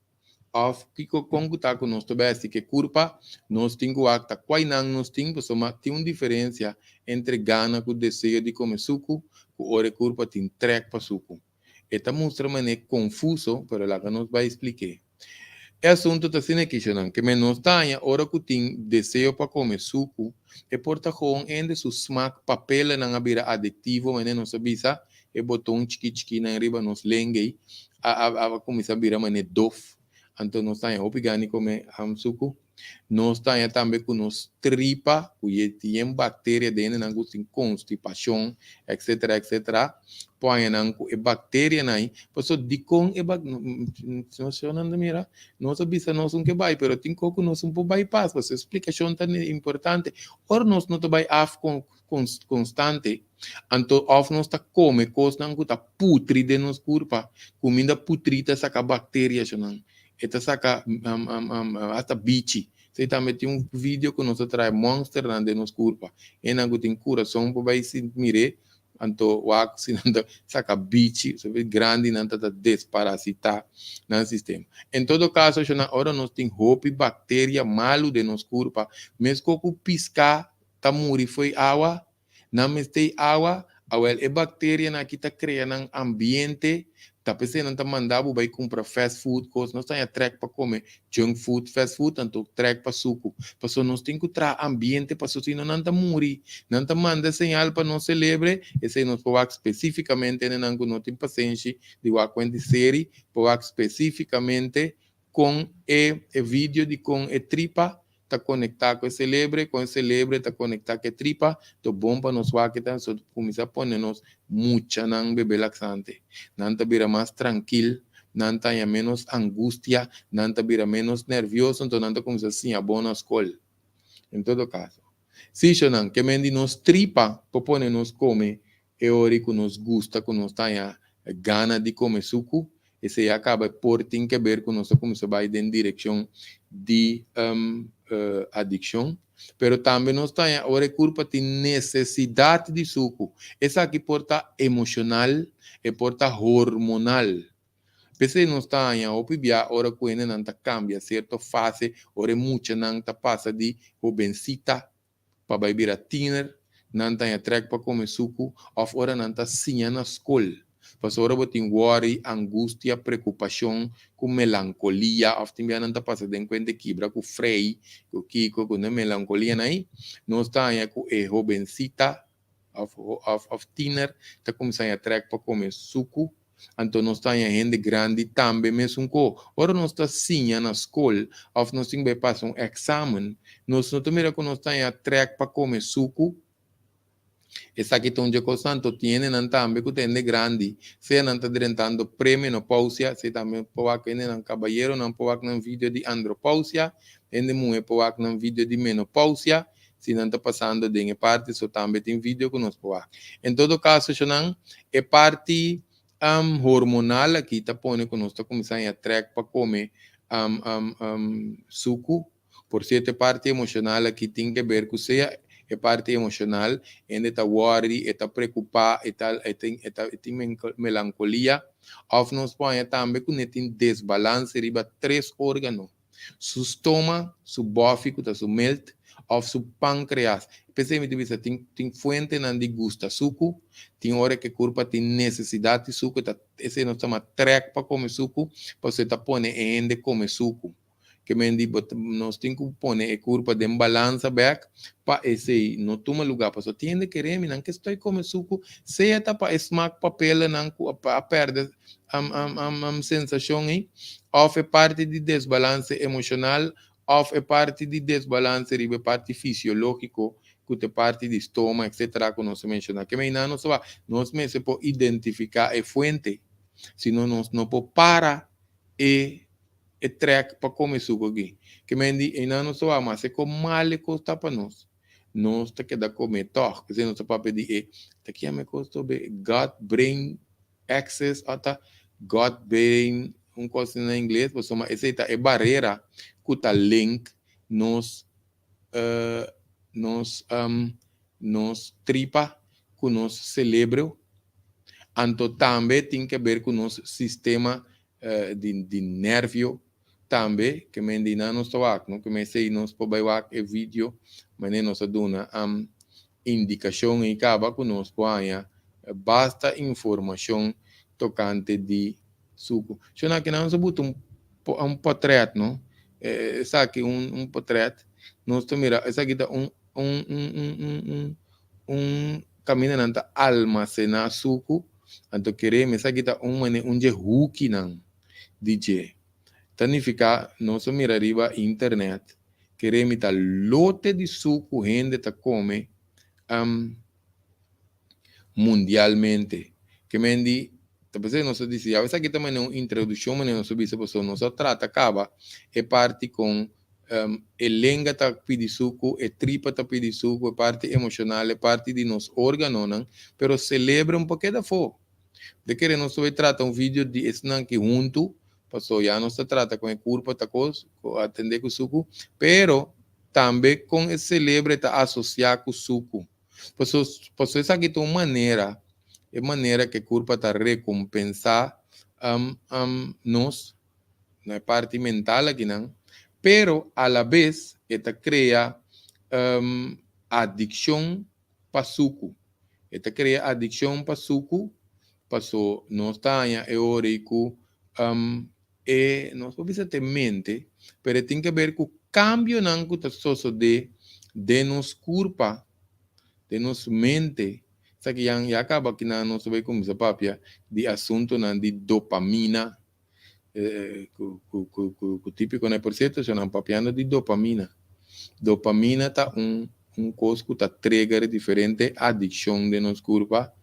òf kiko kon ku ta ku nos ta besti ke kurpa, nos tin ku wak ta kuainan nos tin pasobra tin un diferensia entre gana ku deseo di kome suku ku ora e kurpa tin trèk pa suku. E ta mustra manera konfuso pero laga nos bai splik'é. E asuntu ta asina kishonan, ke men nos ta haña ora ku tin deseo pa kome suku, e por ta gewoon hende su smak papelanan a bira adiktivo manera nos a bisa e boton chiki chikinan riba nos lengei a a kuminsá bira manera dof, anto nos ta haña hopi gana di kome suku. Nos ta haña tambe ku nos tripa ku ye tin bakteria den nan ku tin konstipashon etcetera etcetera por haña nan ku e bakterianan ei pasobra dikon e bak nos shownan ta mira nos a bisa nos un ke bai pero tin kos ku nos no por bai pas pasobra e splikashon ta importante ora nos no ta bai af konstante anto òf nos ta kome kosnan ku ta putri den nos kurpa kuminda putri ta saka bakteria shownan E ta saka hasta bichi. Esei tambe tin un video ku nos a trae monsternan den nos kurpa. Enan ku tin kurason por bai mir'é, anto wak si nan ta saka bichi, esei grandinan ta ta desparasitá nan sistema. En todo kaso shona ora nos tin hopi bakteria malu den nos kurpa, meskos ku piská ta muri fo'i awa, Nan mester awa, awel e bakterianan aki ta krea nan ambiente, ta p'esei nan ta manda bo bai kumpra fast food, kos, nos ta haña trèk pa kome junk food, fast food, anto trèk pa suku, pasobra nos tin ku traha ambiente pasobra si no nan ta muri, nan ta manda señal pa nos selebre, esei nos por wak spesífikamente hendenan ku no tin pasenshi di wak kuent di seri, por wak spesífikamente kon e e video di kon e tripa ta konektá ku e selebre, kon e selebre ta konektá ku e tripa, ta bon pa nos wak ta so kuminsá pone nos muchanan bebe laksante. Nan ta bira mas trankil, nan ta haña ménos angustia, nan ta bira ménos nèrvioso, anto nan ta kuminsá siña bon na skol. En todo kaso, si shonan ke men di nos tripa por pone nos kome e ora ku nos gusta, ku nos ta haña gana di kome suku, esei a kaba por tin ke ber ku nos ta kuminsá bai den direkshon di adikshon. Pero tambe nos ta haña ora e kurpa tin nesesidat di suku. Esaki por ta emoshonal, e por ta hormonal. P'esei nos ta haña hopi bia ora ku hendenan ta kambia sierto fase, ora e muchanan ta pasa di hobensita pa bai bira tiener, nan ta haña trèk pa kome suku òf ora nan ta siña na skol. Pasobra ora bo tin wòri, angustia, preokupashon ku melankolia òf tin bia nan ta pasa den kuenta kibra ku frei, ku kiko, ku nan melankolianan ei, nos ta haña ku e hobensita òf òf tiener ta kuminsá haña trèk pa kome suku. Anto nos ta haña hende grandi tambe mesun ko. Ora nos ta siña na skol òf nos tin bai pasa un èksamen, nos no ta mira ku nos ta haña trèk pa kome suku. Esaki ta un dje kosnan. Anto tin hendenan tambe ku ta hende grandi, sea nan ta drentando premenopousia, esei tambe por wak hendenan kabayeronan por wak nan video di andropousia, hende muhé por wak nan video di menopousia. si nan ta pasando den e parti, so tambe tin video ku nos por wak. En todo kaso, shonnan, e parti hormonal aki ta pone ku nos ta kuminsá haña trèk pa kome suku. Por sierto, e parti emoshonal aki tin ke ber ku sea e parti emoshonal, hende ta wòri, e ta preokupá, e ta e tin e ta e tin melankolia, òf nos por haña tambe ku ne tin desbalanse riba tres órgano. Su stoma, su bòfi ku ta su milt, òf su pankreas. P'esei mi ta bisa tin tin fuentenan di gusta suku, tin ora ku e kurpa tin nesesidat di suku, e ta esei nos ta yama trèk pa kome suku, pasobra e ta pone e hende kome suku. Ke men di bo nos tin ku pone e kurpa den balansa bèk pa esei no tuma lugá. Pasobra tin hende kere mi nan ke stoi kome suku, sea ta pa e smak papelanan ku a pèrdè sensashon ei, òf e parti di desbalanse emoshonal, òf e parti di desbalanse riba e parti fisiológiko ku ta e parti di stoma etsetera ku nos a menshoná. Ke men nan nos ta wak, nos mester por identifiká e fuente, sino nos no por para e e trèk pa kome suku aki. Ke men di einan nos ta wak mas e kon mal e kos ta pa nos, nos ta keda kome tòg. P'esei nos ta papia di e, ta kiami e kos tobe? Gut brain axis òf ta gut brain un kos na ingles, pasobra esei ta e barera ku ta link nos nos nos tripa ku nos selebro, anto tambe tin ke ber ku nos sistema di di nervio tambe ke men di nan nos ta wak no ke men esei nos por bai wak e video manera nos a duna indikashon ei kaba ku nos por haña basta informashon tokante di suku. Shon aki nan nos a buta un un potrèt no esaki un un potrèt nos ta mira esaki ta un un un un un un un kaminda nan ta almasená suku anto kereme esaki ta un manera un dje hukinan di dje ta nifiká nos a mira riba internet kereme ta lote di suku hende ta kome mundialmente. Ke men di, ta p'esei nos a disi, ya esaki ta manera un introduccion manera nos a bisa pasobra nos a trata caba e parti con e lenga ta pidi sucu, e tripa ta pidi sucu, e parti emocional, e parti di nos organonan, pero celebro un por keda afo. De kere nos ta bay trata un video di esnan ki huntu, pasobra ya nos ta trata con e curpa ta cos, atende cu sucu, pero tambe con e celebre ta asocia cu sucu. Paso, paso esaki ta un manera, e manera ku e kurpa ta rekompensá nos na e parti mental akinan, pero alabes e ta krea adikshon pa suku. E ta krea adikshon pa suku, paso nos ta haña e ora ei ku e nos por bisa ta e mente, pero e tin ke ber ku kambionan ku ta sosodé den nos kurpa, den nos mente. Esaki ya ya kaba kinan nos ta bai kuminsá papia di asuntunan di dopamina, ku ku ku ku ku típiko na e. Por sierto, esnan papiando di dopamina. Dopamina ta un un kos ku ta trigger diferente adikshon den nos kurpa.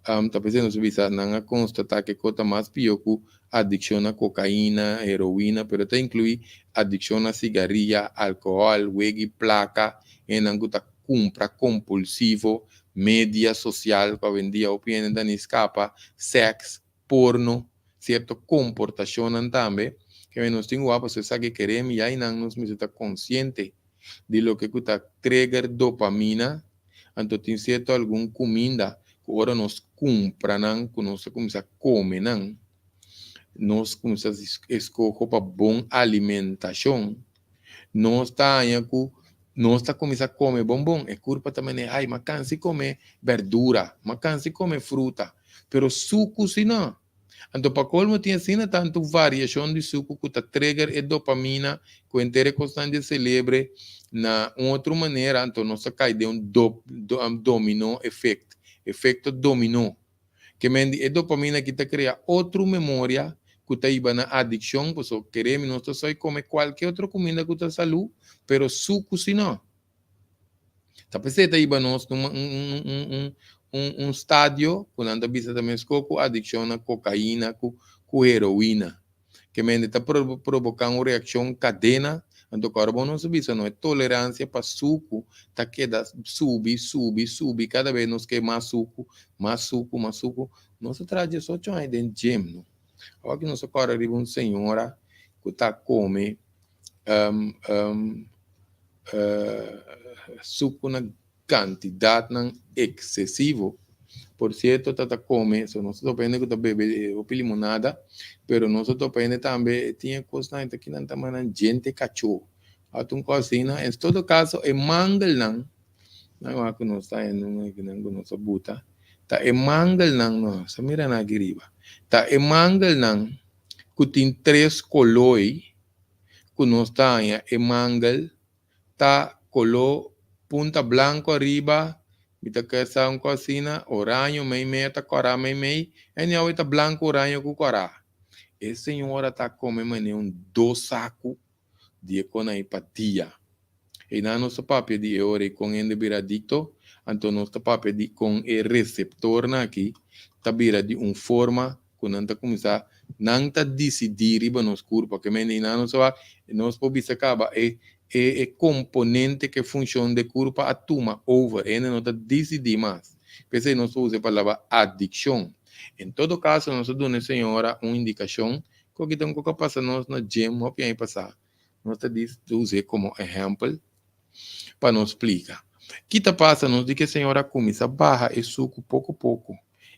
Ta p'esei nos a bisa nan a konstatá ku e kos ta mas pió ku adikshon na kokaina, heroina, pero ta inkluí adikshon na sigaria, alkohòl, wega i plaka, hendenan ku ta kumpra kompulsivo, media sosial ku awendia hopi hende ta ni skapa, sèks, porno, sierto komportashonnan tambe. Ke nos tin wak pasobra esaki keremi ya einan nos mester ta konsiente di loke ku ta trigger dopamina, anto tin sierto algun kuminda ku ora nos kumpra nan, ku nos ta kuminsá kome nan, nos kuminsá eskoho pa bon alimentashon, nos ta haña ku nos ta kuminsá kome bon bon, e kurpa ta manera, ai, m'a kansa di kome bèrdura, m'a kansa di kome fruta, pero suku si no. Anto pa colmo tin asina tantu variacion di sucu cu ta trigger e dopamina cu henter e cosnan dje celebre na un otro manera, anto nos ta cay den un do, domino effect, efecto domino. Ke men di e dopamina aki ta crea otro memoria cu ta hiba na adiccion, pasobra keremi nos ta soy come cualke otro cuminda cu ta salu, pero sucu si no. Ta p'esei ta hiba nos na un un un un stadio ku nan ta bisa ta meskó ku adikshon na kokaina ku ku heroina. Ke mente ta proboká un reakshon kadena, Anto kòrda nos a bisa no e toleransia pa suku ta keda subi, subi, subi, kada bes nos ke mas suku, mas suku, mas suku. Nos a traha 18 aña den gym no. Awor ki nos a kòrda riba un señora ku ta kome suku na kantidatnan eksesivo. Por sierto ta ta kome, so nos ta topa hende ku ta bebe hopi limonada, pero nos ta topa hende tambe tin e kosnan ta kinan ta manan djente kachó. Ata un kos asina. En todo kaso e mangelnan, nan wak ku nos ta nan ku nos a buta, ta e mangelnan, no, sa mira nan aki riba, ta e mangelnan ku tin tres koló ei ku nos ta haña e mangel ta koló punta blanko ariba, mi ta kere sa un kos asina, oraño meimei ta kòrá meimei, anyhow e ta blanko oraño ku kòrá. E señora ta kome manera un dos saku di e kon ei pa dia. Einan nos ta papia di e ora ei kon hende bira adikto, anto nos ta papia di kon e reseptornan aki ta bira di un forma ku nan ta kuminsá, nan ta disidí riba nos kurpa. Ke mende einan nos ta wak, nos por bisa kaba e e e komponente ku e funshon di e kurpa a tuma over, hende no ta disidí mas. P'esei nos ta usa e palabra adikshon. En todo kaso nos ta duna e señora un indikashon ku aki ta un kos a pasa nos na gym hopi aña pasá. Nos ta us'é komo ehèmpel pa nos splika. Ki ta pasa nos di ku e señora a kuminsá baha e suku poko poko.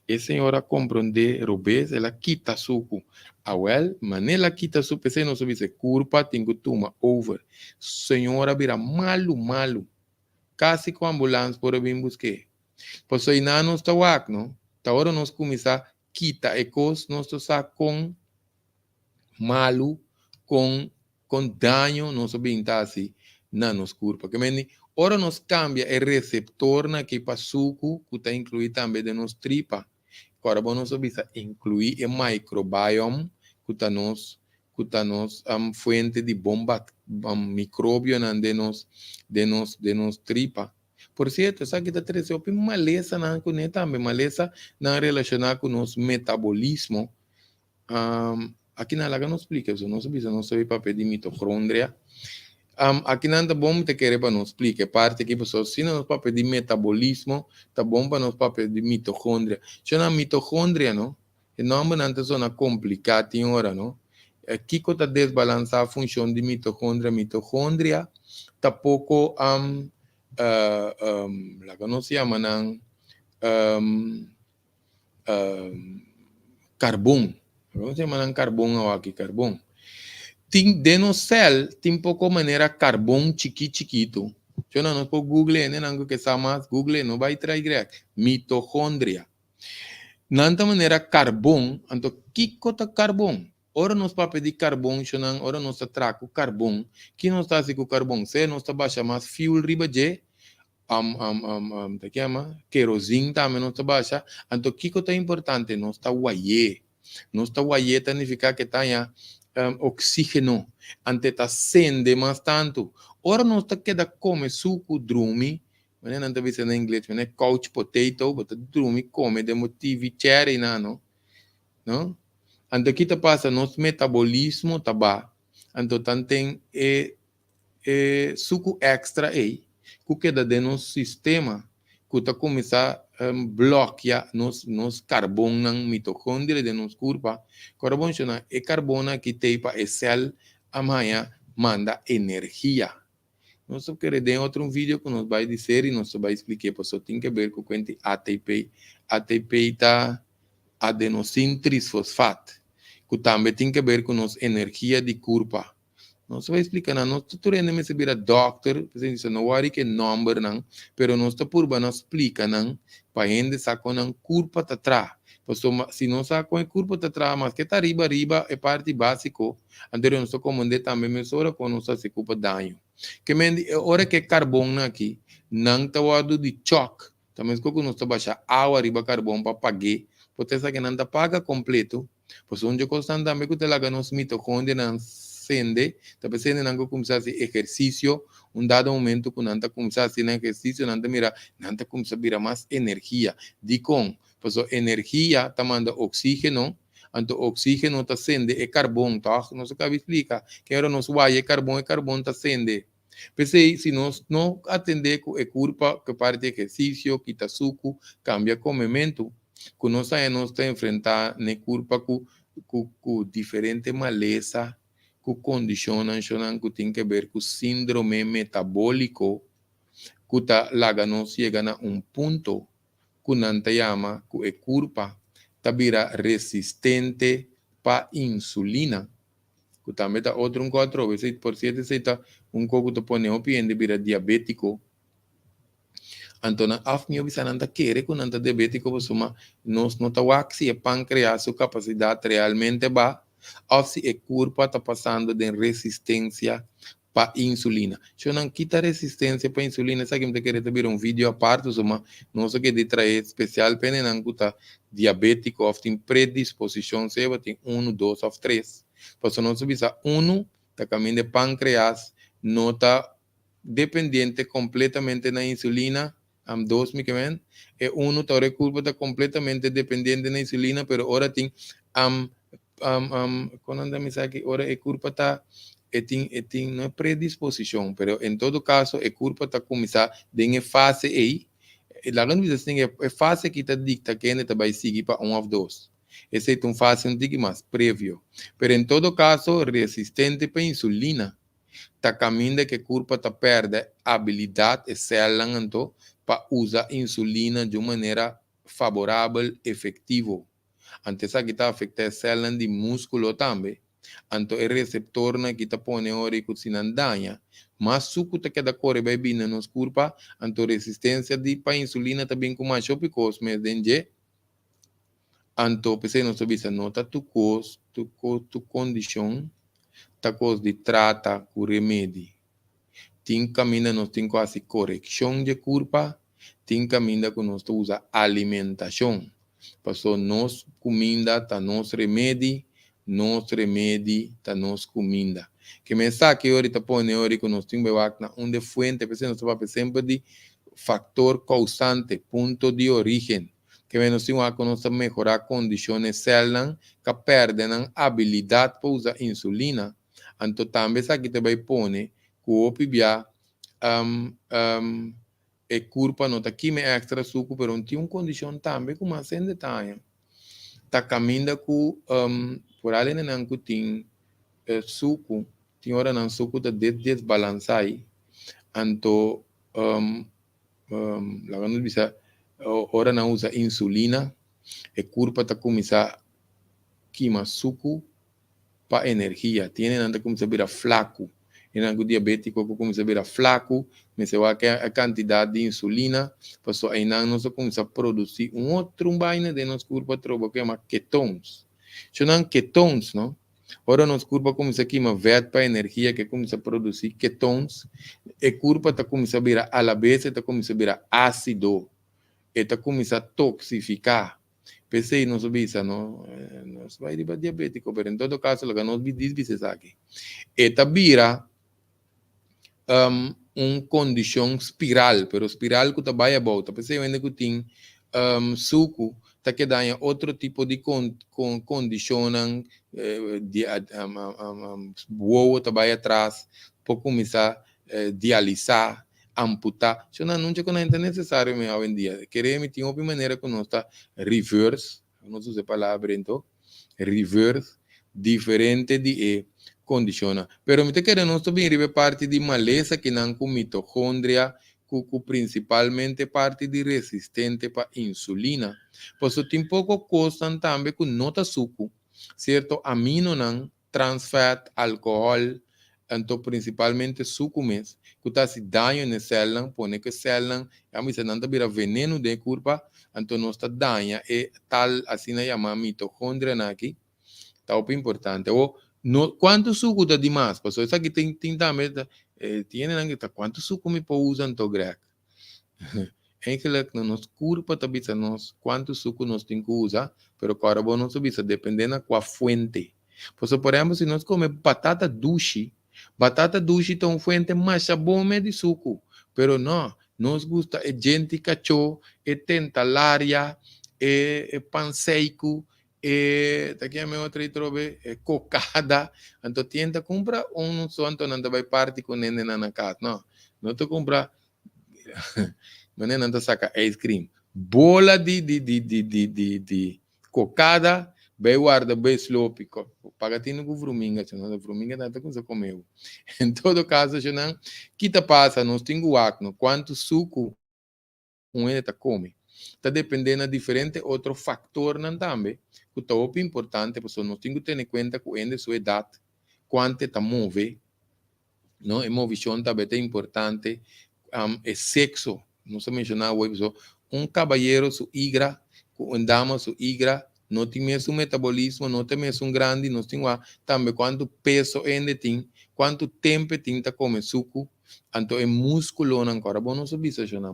E señora a komprondé robes, el a kita suku. Awèl, manera el a kita suku, p'esei nos a bisa e kurpa tin ku tuma over. Señora a bira malu malu. Kasi ku ambulans por a bin busk'é. Pasobra einan nos ta wak, no? Ta ora nos kuminsá kita e kos, nos ta sa kon malu, kon kon daño nos a bin ta hasi na nos kurpa. Ke mende, ora nos kambia e reseptornan aki pa suku, ku ta inkluí tambe den nos tripa, kòrda bo nos a bisa inkluí e microbiome ku ta nos ku ta nos fuente di bon mikrobionan den nos den nos den nos tripa. Por sierto, esaki ta trese hopi malesanan kuné tambe, malesanan relashoná ku nos metabolismo. Akinan laga nos splika eso, nos a bisa nos sabi papia di mitocondria. Akinan ta bon mi ta kere pa nos splika e parti aki pasobra si nos papia di metabolismo ta bon pa nos papia di mitocondria. Shona mitocondria no, e nombernan ta sona kompliká tin ora no. Kiko ta desbalansá funshon di mitocondria? Mitocondria ta poko laga nos yama nan karbon. Nos yama nan karbon awaki, karbon. Tin den nos sèl tin poko manera karbon chiki chikitu. Shona nos por google hende nan ku ke sa mas google no bai trai grek. Mitokondria. Nan ta manera karbon, anto kiko ta karbon? Ora nos papia di karbon shonan, ora nos ta traha ku karbon, ki nos ta hasi ku karbon? Sea nos ta basha mas fuel riba dje ta kema kerozin tambe nos ta basha. Anto kiko ta importante? Nos ta wayé. Nos ta wayé ta nifiká ke ta haña oksígeno. Anto e ta sende mas tantu. Ora nos ta keda kome suku drumi, manera nan ta bisa na ingles, manera couch potato, bo ta drumi kome den bo TV chair einan no. No? Anto ki ta pasa? Nos metabolismo ta ba. Anto tanten e E suku èkstra ei ku keda den nos sistema ku ta kuminsá blòkia nos nos karbonnan mitokondria den nos kurpa. Kòrda bon shona, e karbonnan aki t'ei pa e sèl a haña manda energia. Nos ta kere den otro un video ku nos bai di seri nos ta bai splik'é pasobra tin ke ber ku kuenti ATP. ATP ta adenosin trisfosfat ku tambe tin ke ber ku nos energia di kurpa. Nos ta bai splika nan, nos ta tur hende mester bira dòkter, p'esei nos no wòri ku e nòmbernan, pero nos ta purba na splika nan pa hende sa kon nan kurpa ta traha. Pasobra si nos sa kon e kurpa ta traha, maske ta riba riba e parti básiko, anto nos ta komprendé tambe mesora kon nos ta hasi ku pa daño. Ke men di e ora ku e karbonnan aki, nan ta wòrdu di chòk, ta meskos ku nos ta basha awa riba karbon pa pag'é, por ta esaki nan ta paga kompleto. Pasobra un dje kosnan tambe ku ta laga nos mitokondrianan sende, ta p'esei nan ku kuminsá hasi ehersisio, un dado momento ku nan ta kuminsá hasi nan ehersisio nan ta mira nan ta kuminsá bira mas energia. Dikon? Pasobra energia ta manda oksígeno, Anto oxígeno ta sende e karbon, tòg? Nos a kaba splika ke ora nos waya e karbon ta sende. P'esei, si nos no atendé ku e kurpa ku parti di ehersisio, kita suku, kambia komementu, ku nos haña nos ta enfrentá n'e kurpa ku ku diferente malesa, ku kondishonnan shonnan ku tin keber ku síndrome metabóliko ku ta laga nos yega na un punto ku nan ta yama ku e kurpa ta bira resistente pa insulina, ku tambe ta otro un kos atrobe. Esei por sierto esei ta un kos ku ta pone hopi hende bira diabétiko. Anto nan af mi a bisa nan ta kere ku nan ta diabétiko pasobra nos no ta wak si e pánkreas su kapasidat realmente ba òf si e kurpa ta pasando den resistensia pa insulina. Sho nan kita resistencia pa insulina esaki mi ta kere ta bira un video apart pasobra nos a kere trae special pa hendenan ku ta diabetico of tin predisposicion sea tin unu, dos of tres. Pasobra nos a bisa unu ta kaminda e pancreas no ta dependiente completamente na insulina, am dos mi ke men, e unu ta ora e kurpa ta completamente dependiente na insulina pero ora tin am am am kon nan ta misa aki ora e kurpa ta e tin e tin no e predisposishon pero en todo kaso e kurpa ta kuminsá den e fase ei laga nos bisa asin e fase aki ta dikta kende ta bai sigui pa un òf dos esei ta un fase un tiki mas previo pero en todo kaso resistente pa insulina. Ta kaminda ku e kurpa ta pèrdè abilidat, e sèlnan anto, pa usa insulina di un manera faborabel, efektivo. Anto esaki ta afektá e sèlnan di múskulo tambe. Anto e reseptornan aki ta pone ora ku si nan daña, mas suku ta keda kore bai bini na nos kurpa, anto resistensia di pa insulina ta bin ku masha hopi kos mes den dje. Anto p'esei nos ta bisa no ta tur kos, tur kos, tur kondishon ta kos di trata ku remedi. Tin kaminda nos tin ku hasi korekshon dje kurpa, tin kaminda ku nos ta usa alimentashon. Paso nos kuminda ta nos remedi, nos remedi ta nos kuminda. Ke men esaki ora ta pone ora ku nos tin bai wak na unda e fuente, p'esei nos ta papia semper di faktor kousante, punto di orígen. Ke men nos tin wak ku nos ta mehorá kondishon e sèlnan ka pèrdè nan abilidat pa usa insulina. Anto tambe esaki ta bai pone ku hopi bia e kurpa no ta kima e èkstra suku pero tin un kondishon tambe ku mas hende ta haña. Ta kaminda ku por alenen ku tin suku tin ora nan suku ta desbalansá anto laga nos bisa ora nan usa insulina e kurpa ta kuminsá kima suku pa energia. Tin hendenan ta kuminsá bira flaku. Hendenan ku diabétiko ku kuminsá bira flaku mester wak e kantidat di insulina pasobra einan nos ta kuminsá produsí un otro baina den nos kurpa atrobe ku yama ketones. Esnan ketones no. Ora nos kurpa kuminsá kima vèt pa energia ke kuminsá produsí ketones, e kurpa ta kuminsá bira alabes e ta kuminsá bira ásido, e ta kuminsá toksifiká. P'esei nos a bisa no, nos bai riba diabétiko, pero en todo kaso laga nos dis bisa esaki. E ta bira un kondishon spiral, pero spiral ku ta bai abou. Ta p'esei hende ku tin suku ta keda haña otro tipo di kondishonnan, wowo ta bai atras, por kuminsá dialisá, amputá. Esei nan nunca ku nan ta nesesario mi awendia. Kere mi tin hopi manera ku nos ta reverse, nos usa e palabra ento, reverse diferente di e kondishonnan. Pero mi ta kere nos ta bin riba e parti di malesa kinan ku mitokondria ku ku prinsipalmente parti di resistente pa insulina. Pasobra tin poko kosnan tambe ku no ta suku, sierto aminonan trans fat, alkohòl, anto prinsipalmente suku mes, ku ta hasi daño na e sèlnan, pone ku e sèlnan, ya mi bisa nan ta bira venenu den e kurpa, anto nos ta daña e tal asina yamá mitokondrianan aki, ta hopi importante. Awor, no, kuantu suku ta dimas? Pasobra esaki tin tin tambe ta tin hendenan ku ta kuantu suku mi por usa anto Greg? Eigenlijk no nos kurpa ta bisa nos kuantu suku nos tin ku usa, pero kòrda bo nos ta bisa dependé na kua fuente. Pasobra por ehèmpel si nos kome batata dushi, batata dushi ta un fuente masha bon mes di suku, pero no, nos gusta e djenti kachó, e tentalaria, e e pan seiku. E ta kier me otro trobe e kokada. Anto tien ta kumpra un so anto nan ta bai parti ku nendenan na kas. No, no ta kumpra manera nan ta saka ice cream. Bola di di di di di di di kokada bai warda bai slopi. Paga tinu ku vruminga chon. No, vruminga ta kuminsa kome bo. En todo kaso chonnan, ki ta pasa? Nos tin ku wak no kuantu suku un hende ta kome. Ta dependé na diferente otro faktornan tambe ku ta hopi importante pasobra nos tin ku tene kuenta ku hende su edat, kuantu e ta move, no? E movishon tambe ta importante, e sekso, nos a menshoná awor pasobra un kabayero su igra ku un dama su igra no tin mesun metabolismo, no ta mesun grandi, nos tin wak tambe kuantu peso hende tin, kuantu tempu e tin ta kome suku. Anto e múskulonan ku ora bo nos a bisa shona,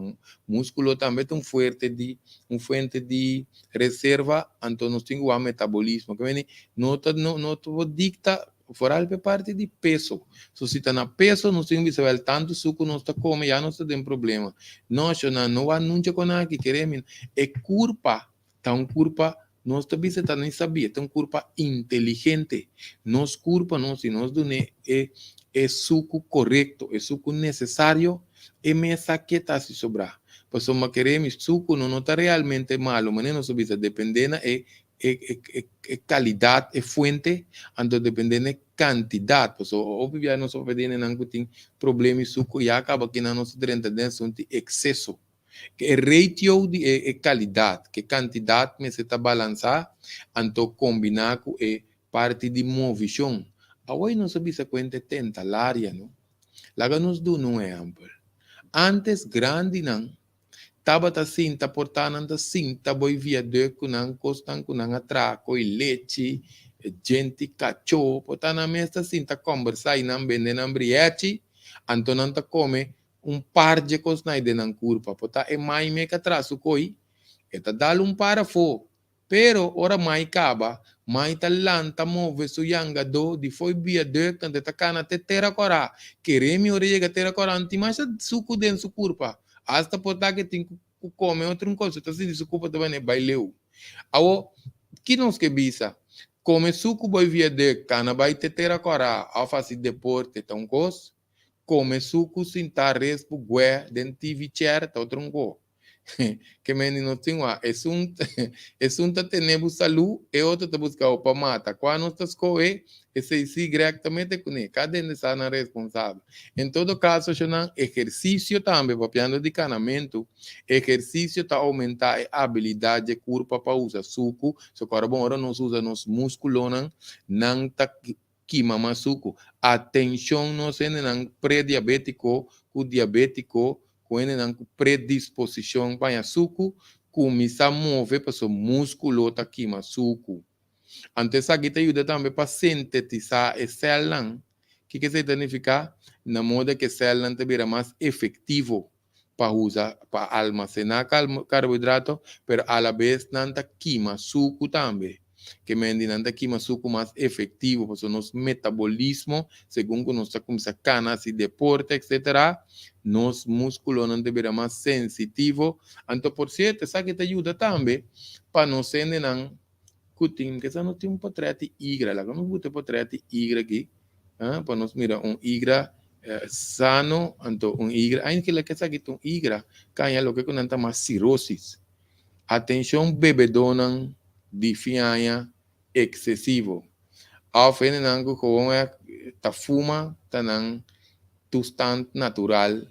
múskulo tambe ta un fuerte di un fuente di reserva, anto nos tin ku wak metabolismo. Ke mende no ta no no ta por dikta foral pa e parti di peso. So si ta na peso nos tin ku bisa wèl tantu suku nos ta kome ya nos ta den problema. No shona, no wak nuncha kon aki kere mi e kurpa Ta un kurpa, nos ta bisa ta ni sabí, e ta un kurpa inteligente. Nos kurpa no, si nos dun'é e e suku korekto, e suku nesesario, e mes sa ke ta hasi sobrá. Pasobra kere mi suku no no ta realmente malu, manera nos a bisa, dependé na e e e e kalidat, e fuente, anto dependé na e kantidat. Pasobra hopi bia nos a papia di hendenan ku tin problema di suku, ya kaba kinan nos ta drenta den asuntu di ekseso. E ratio di e kalidat, ku e kantidat mester ta balansá, anto kombiná ku e parti di movishon. Awor nos a bisa kuenta e tenta laria, no? Laga nos duna un ehèmpel. Ántes grandinan tabata sinta por ta nan ta sinta boi viadùk ku nan kosnan ku nan a traha ko'i lechi, djenti kachó, por ta nan mes ta sinta kòmbersá i nan bende nan brièchi, anto nan ta kome Un par dje kosnan ei den nan kurpa. Por ta e mai meka tra su koi, e ta dal un par afó. Pero ora mai kaba, mai ta lanta move su yangadó di fo'i biadùk anto e ta kana te Tera Kòrá. Kere mi ora e yega Tera Kòrá no tin masha suku den su kurpa. Asta por ta ke tin ku kome otro un kos, e ta sinti su kurpa ta bini bai leu. Awor, ki nos ke bisa? Kome suku bai viadùk, kana bai te Tera Kòrá òf hasi deporte ta un kos? Kome suku sintá respu guè den TV chair ta otro un ko. Ke mende nos tin wak. Esun esun ta tene bo salú, e otro ta buska bo pa mata. Kua nos ta skohe, esei sí Greg ta mete kuné. Kada hende sa nan responsabel. En todo kaso shonnan, ehersisio tambe, papiando di kanamentu, ehersisio ta oumentá e abilidat dje kurpa pa usa suku. So kòrda bon, ora nos usa nos múskulonan, nan ta kima mas suku. Atenshon nos hendenan prediabetiko ku diabetiko ku hendenan ku predisposishon pa haña suku, kuminsá move pasobra muskulo ta kima suku. Anto esaki ta yuda tambe pa sintetisá e sèlnan. Kiko esei ta nifiká? Na moda ku e sèlnan ta bira mas efektivo pa usa pa almasená karbohidrato, pero alabes nan ta kima suku tambe. Ke men di nan ta kima suku mas efektivo, pasobra nos metabolismo, segun ku nos ta kuminsá kana, hasi deporte, etsetera, nos muskulonan ta bira mas sensitivo. Anto por sierto, esaki ta yuda tambe pa nos hendenan ku tin, kesa nos tin un potrèt di igra, laga nos buta e potrèt di igra aki, pa nos mira un igra sano, anto un igra, ai kila esaki ta un igra kaña loke ku nan ta mas sirosis. Atenshon bebedónan di fiaña eksesivo òf hendenan ku gewoon ta fuma ta nan tustant natural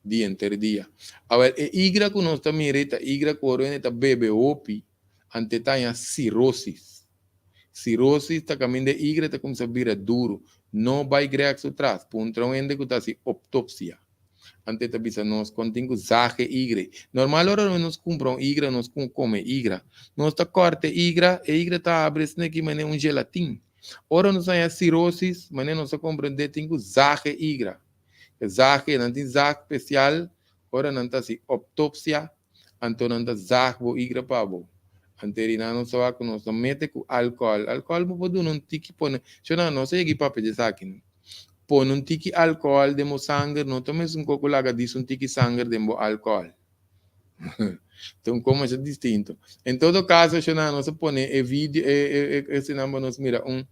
di henter dia. Awel e igra ku nos ta mira ei ta igra ku ora hende ta bebe hopi ante ta haña sirosis. Sirosis ta kaminda e igra ta kuminsá bira duru. No bai grèk su tras. Puntra un hende ku ta hasi optopsia. Ante ta bisa nos kon tin ku zag e igra ei. Normal ora nos kumpra un igra nos kome igra. Nos ta kòrta e igra, e igra ta abri asina aki manera un gelatin. Ora nos haña sirosis manera nos ta komprendé tin ku zag e igra. E zag ei, nan tin zag spesial ora nan ta hasi optopsia. Anto nan ta zag bo igra pa bo. Ante ri nan no sa wak ku nos ta mete ku alkohòl. Alkohòl bo por duna un tiki pone. Sho nan no sa yegi papia di esaki no. Pone un tiki alkohòl den bo sanger no ta mesun kos ku laga dis un tiki sanger den bo alkohòl. Ta un kos masha distinto. En todo kaso, shona, nos a pone e video, e esnan pa nos mira un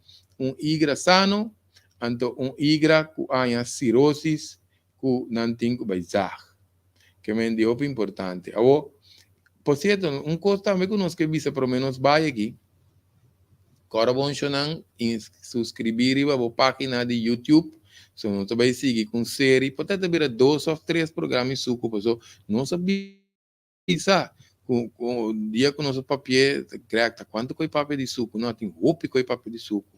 igra sano, anto un igra ku haña sirosis ku nan tin ku bai zag. Ke men di hopi importante. Awo, por sierto, un kos tambe ku nos ke bisa prome nos bai aki, kòrda bon shonnan i suskribí riba bo página di YouTube, so nos ta bai sigui ku un seri, por ta ta bira dos òf tres programa i suku, paso nos a bisa ku dia ku nos a papia, Greg, ta kuantu ku e papia di suku? No, tin hopi ku e papia di suku.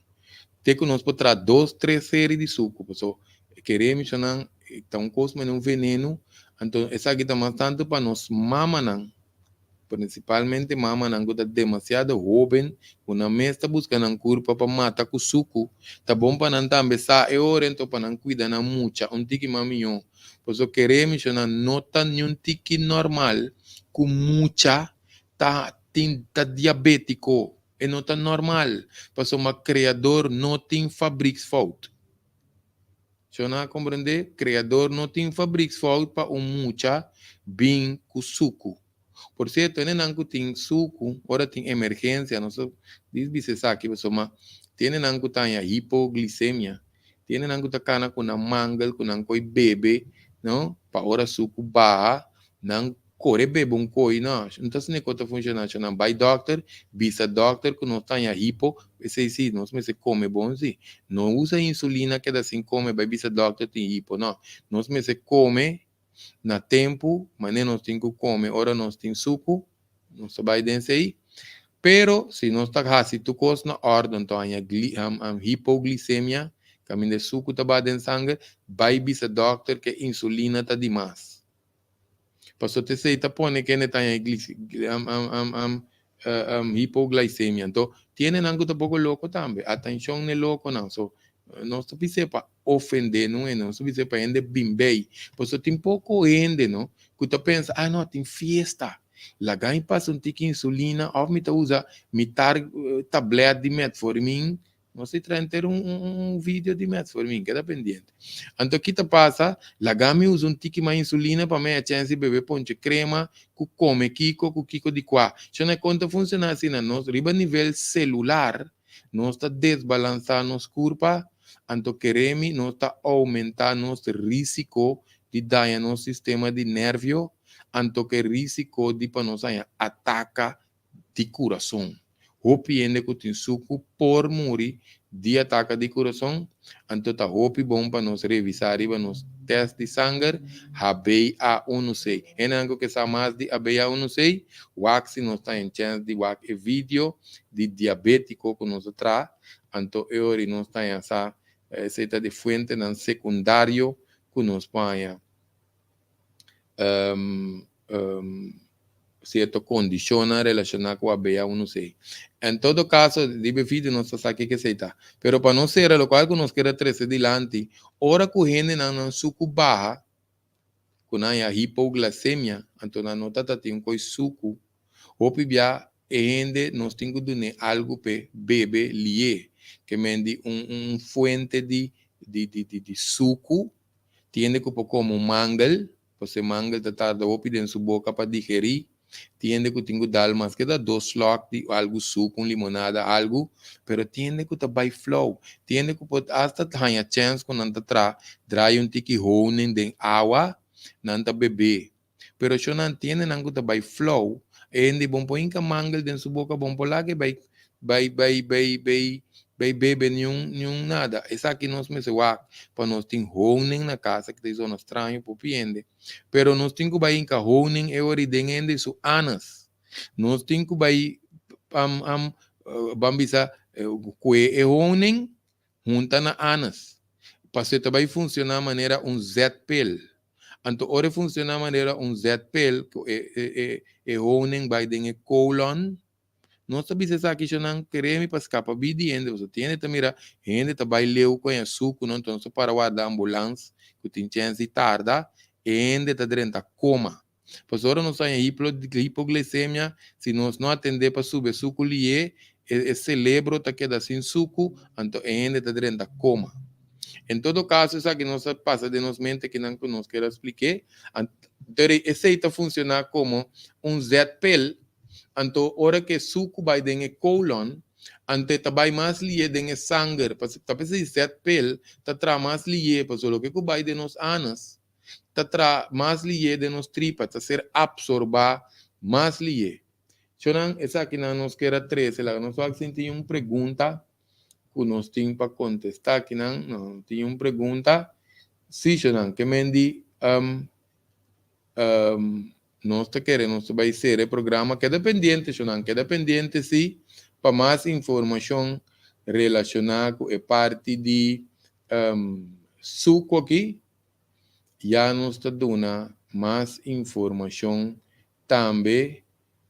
Te ku nos por traha dos, tres seri di suku, paso kere mi shonnan ta un kos manera un venenu, anto esaki ta mas tantu pa nos mamanan. Prinsipalmente mamanan ku ta demasiado hóben ku nan mes ta buska nan kurpa pa mata ku suku, ta bon pa nan tambe sa e ora ento pa nan kuida nan mucha un tiki mas mihó. Pasobra kere menshoná no ta niun tiki normal ku mucha ta tin ta diabétiko, e no ta normal pasobra Kreador no tin fabriksfout. Shon a komprendé, Kreador no tin fabriksfout pa un mucha bin ku suku. Por sierto, hendenan ku tin suku, ora tin emergensia, nos a dis bisa esaki pasobra tin hendenan ku ta haña hipoglisemia, tin hendenan ku ta kana ku nan mangel, ku nan koi bebe, no, pa ora suku baha, nan Kore bebe un koi no, no ta asina ku ta funshoná sho nan bai dòkter, bisa dòkter ku nos ta haña hipo, esei si nos mester kome bon si, no usa insulina keda sin kome bai bisa dòkter tin hipo no, nos mester kome na tempu manera nos tin ku kome ora nos tin suku, nos ta bai den esei, pero si nos ta hasi tur kos na òrdu anto haña hipoglisemia kaminda e suku ta baha den sanger, bai bisa dòkter ke insulina ta dimas. Pasobra esei ta pone kende ta haña hipoglycemia. Anto, tiene nan ku ta poko loko tambe. Atenshon n'e lokonan. So, nos ta bis'é pa ofendé nun hende, nos ta bis'é pa hende bin bei. Pasobra tin poko hende, no, ku ta pensa, ah no, tin fiesta, laga mi pasa un tiki insulina òf mi ta usa mitar tablet di metformin. Nos ta traha henter un video di metformin, keda pendiente. Anto ki ta pasa? Laga mi usa un tiki mas insulina pa mi haya chens di bebe ponche krema ku kome kiko ku kiko di kua. Shon e kon ta funshoná asina? Nos riba nivel selular nos ta desbalansá nos kurpa, anto keremi nos ta oumentá nos risiko di daña nos sistema di nervio, anto ke risiko di pa nos haña ataka di kurason. Hopi hende ku tin suku por muri di ataka di kurason, anto ta hopi bon pa nos revisá riba nos tèst di sanger HbA1c. Hendenan ku ke sa mas di HbA1c, wak si nos ta en chèns di wak e video di diabétiko ku nos a traha, anto e ora nos ta haña sa esei ta di fuentenan sekundario ku nos por haña. Cierto condicionnan relaciona cu HbA1c. En todo caso, riba e video nos ta sa kico esey ta. Pero pa nos cera locual cu nos kier a trece dilanti, ora cu hendenan nan sucu baha, cu nan ya hipoglycemia, anto nan no ta ta tin un coy sucu, hopi bia e hende nos tin cu dun'e algo p'e bebe lié, ke men di un fuente di di sucu. Tin hende ku por kome un mangel, pasobra e mangel ta tarda hopi den su boka pa digerí. Tin hende ku tin ku dal maske ta dos slòk di algu suku, un limonada, algu, pero tin hende ku ta bai flou. Tin hende ku por asta haña chèns ku nan ta traha drai un tiki honing den awa, nan ta bebé. Pero sho nan tin hendenan ku ta bai flou, e hende bon por hinka mangel den su boka, bon por laga e bai bai bai bai bai bai bebe niun niun nada. Esaki nos mester wak pa nos tin honing na kas, esaki ta zona straño pa hopi hende, pero nos tin ku bai hinka honing e ora den hende su anas. Nos tin ku bai ban bisa kue e honing hunta na anas, pasobra e ta bai funciona manera un zetpil. Anto ora e funciona manera un zetpil, cu e honing bai den e colon, nos ta bisa esaki shonan kere mi pa scapa bida di hende, pasobra tin hende ta mira hende ta bai leu cu aña sucu no, anto nos ta para warda ambulans cu tin chens di tarda, e hende ta drenta coma. Pasobra ora nos haña hipoglicemia, si nos no atendé pa sube suku lié, e celebro ta keda sin suku, anto e hende ta drenta coma. En todo kaso, esaki nos a pasa den nos mente kinan ku nos kier a splik'é. Anto esei ta funshoná komo un zetpil. Anto ora ku e suku bai den e kolon, anto e ta bai mas lié den e sanger. Ta p'esei zetpil ta traha mas lié, pasobra loke ku bai den nos anus ta traha mas lié den nos tripa, ta ser apsorbá mas lié. Shonnan, esakinan nos kier a trese. Laga nos wak si tin un pregunta ku nos tin pa kontestá akinan. No, no tin un pregunta. Sí, shonnan, ke men di nos ta kere nos ta bai sera e programa. Keda pendiente, shonnan, keda pendiente sí pa mas informashon relashoná ku e parti di suku aki. Ya nos ta duna mas informashon tambe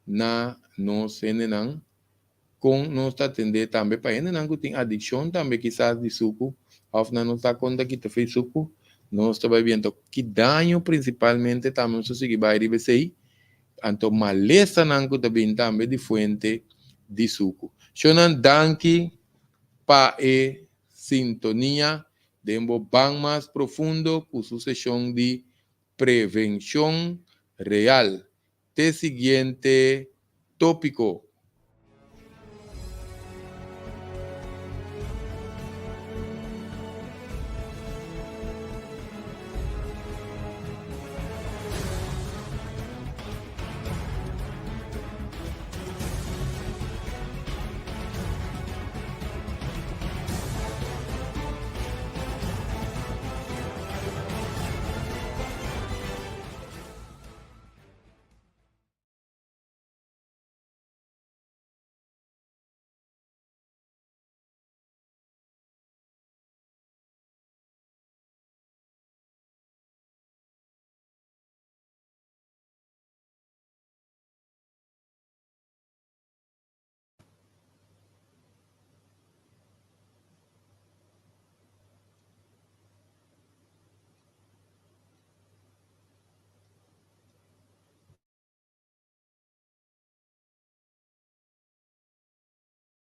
na nos hendenan kon nos ta atendé tambe pa hendenan ku tin adikshon tambe kisas di suku òf nan no sa kon ta kita fe suku. Nos ta bai biento ki daño prinsipalmente tambe nos ta sigui bai riba esei, anto malesanan ku ta bin tambe di fuente di suku. Shonnan danki pa e sintonia den bo ban mas profundo ku su seshon di Prevenshon Real. Te siguiente tópiko.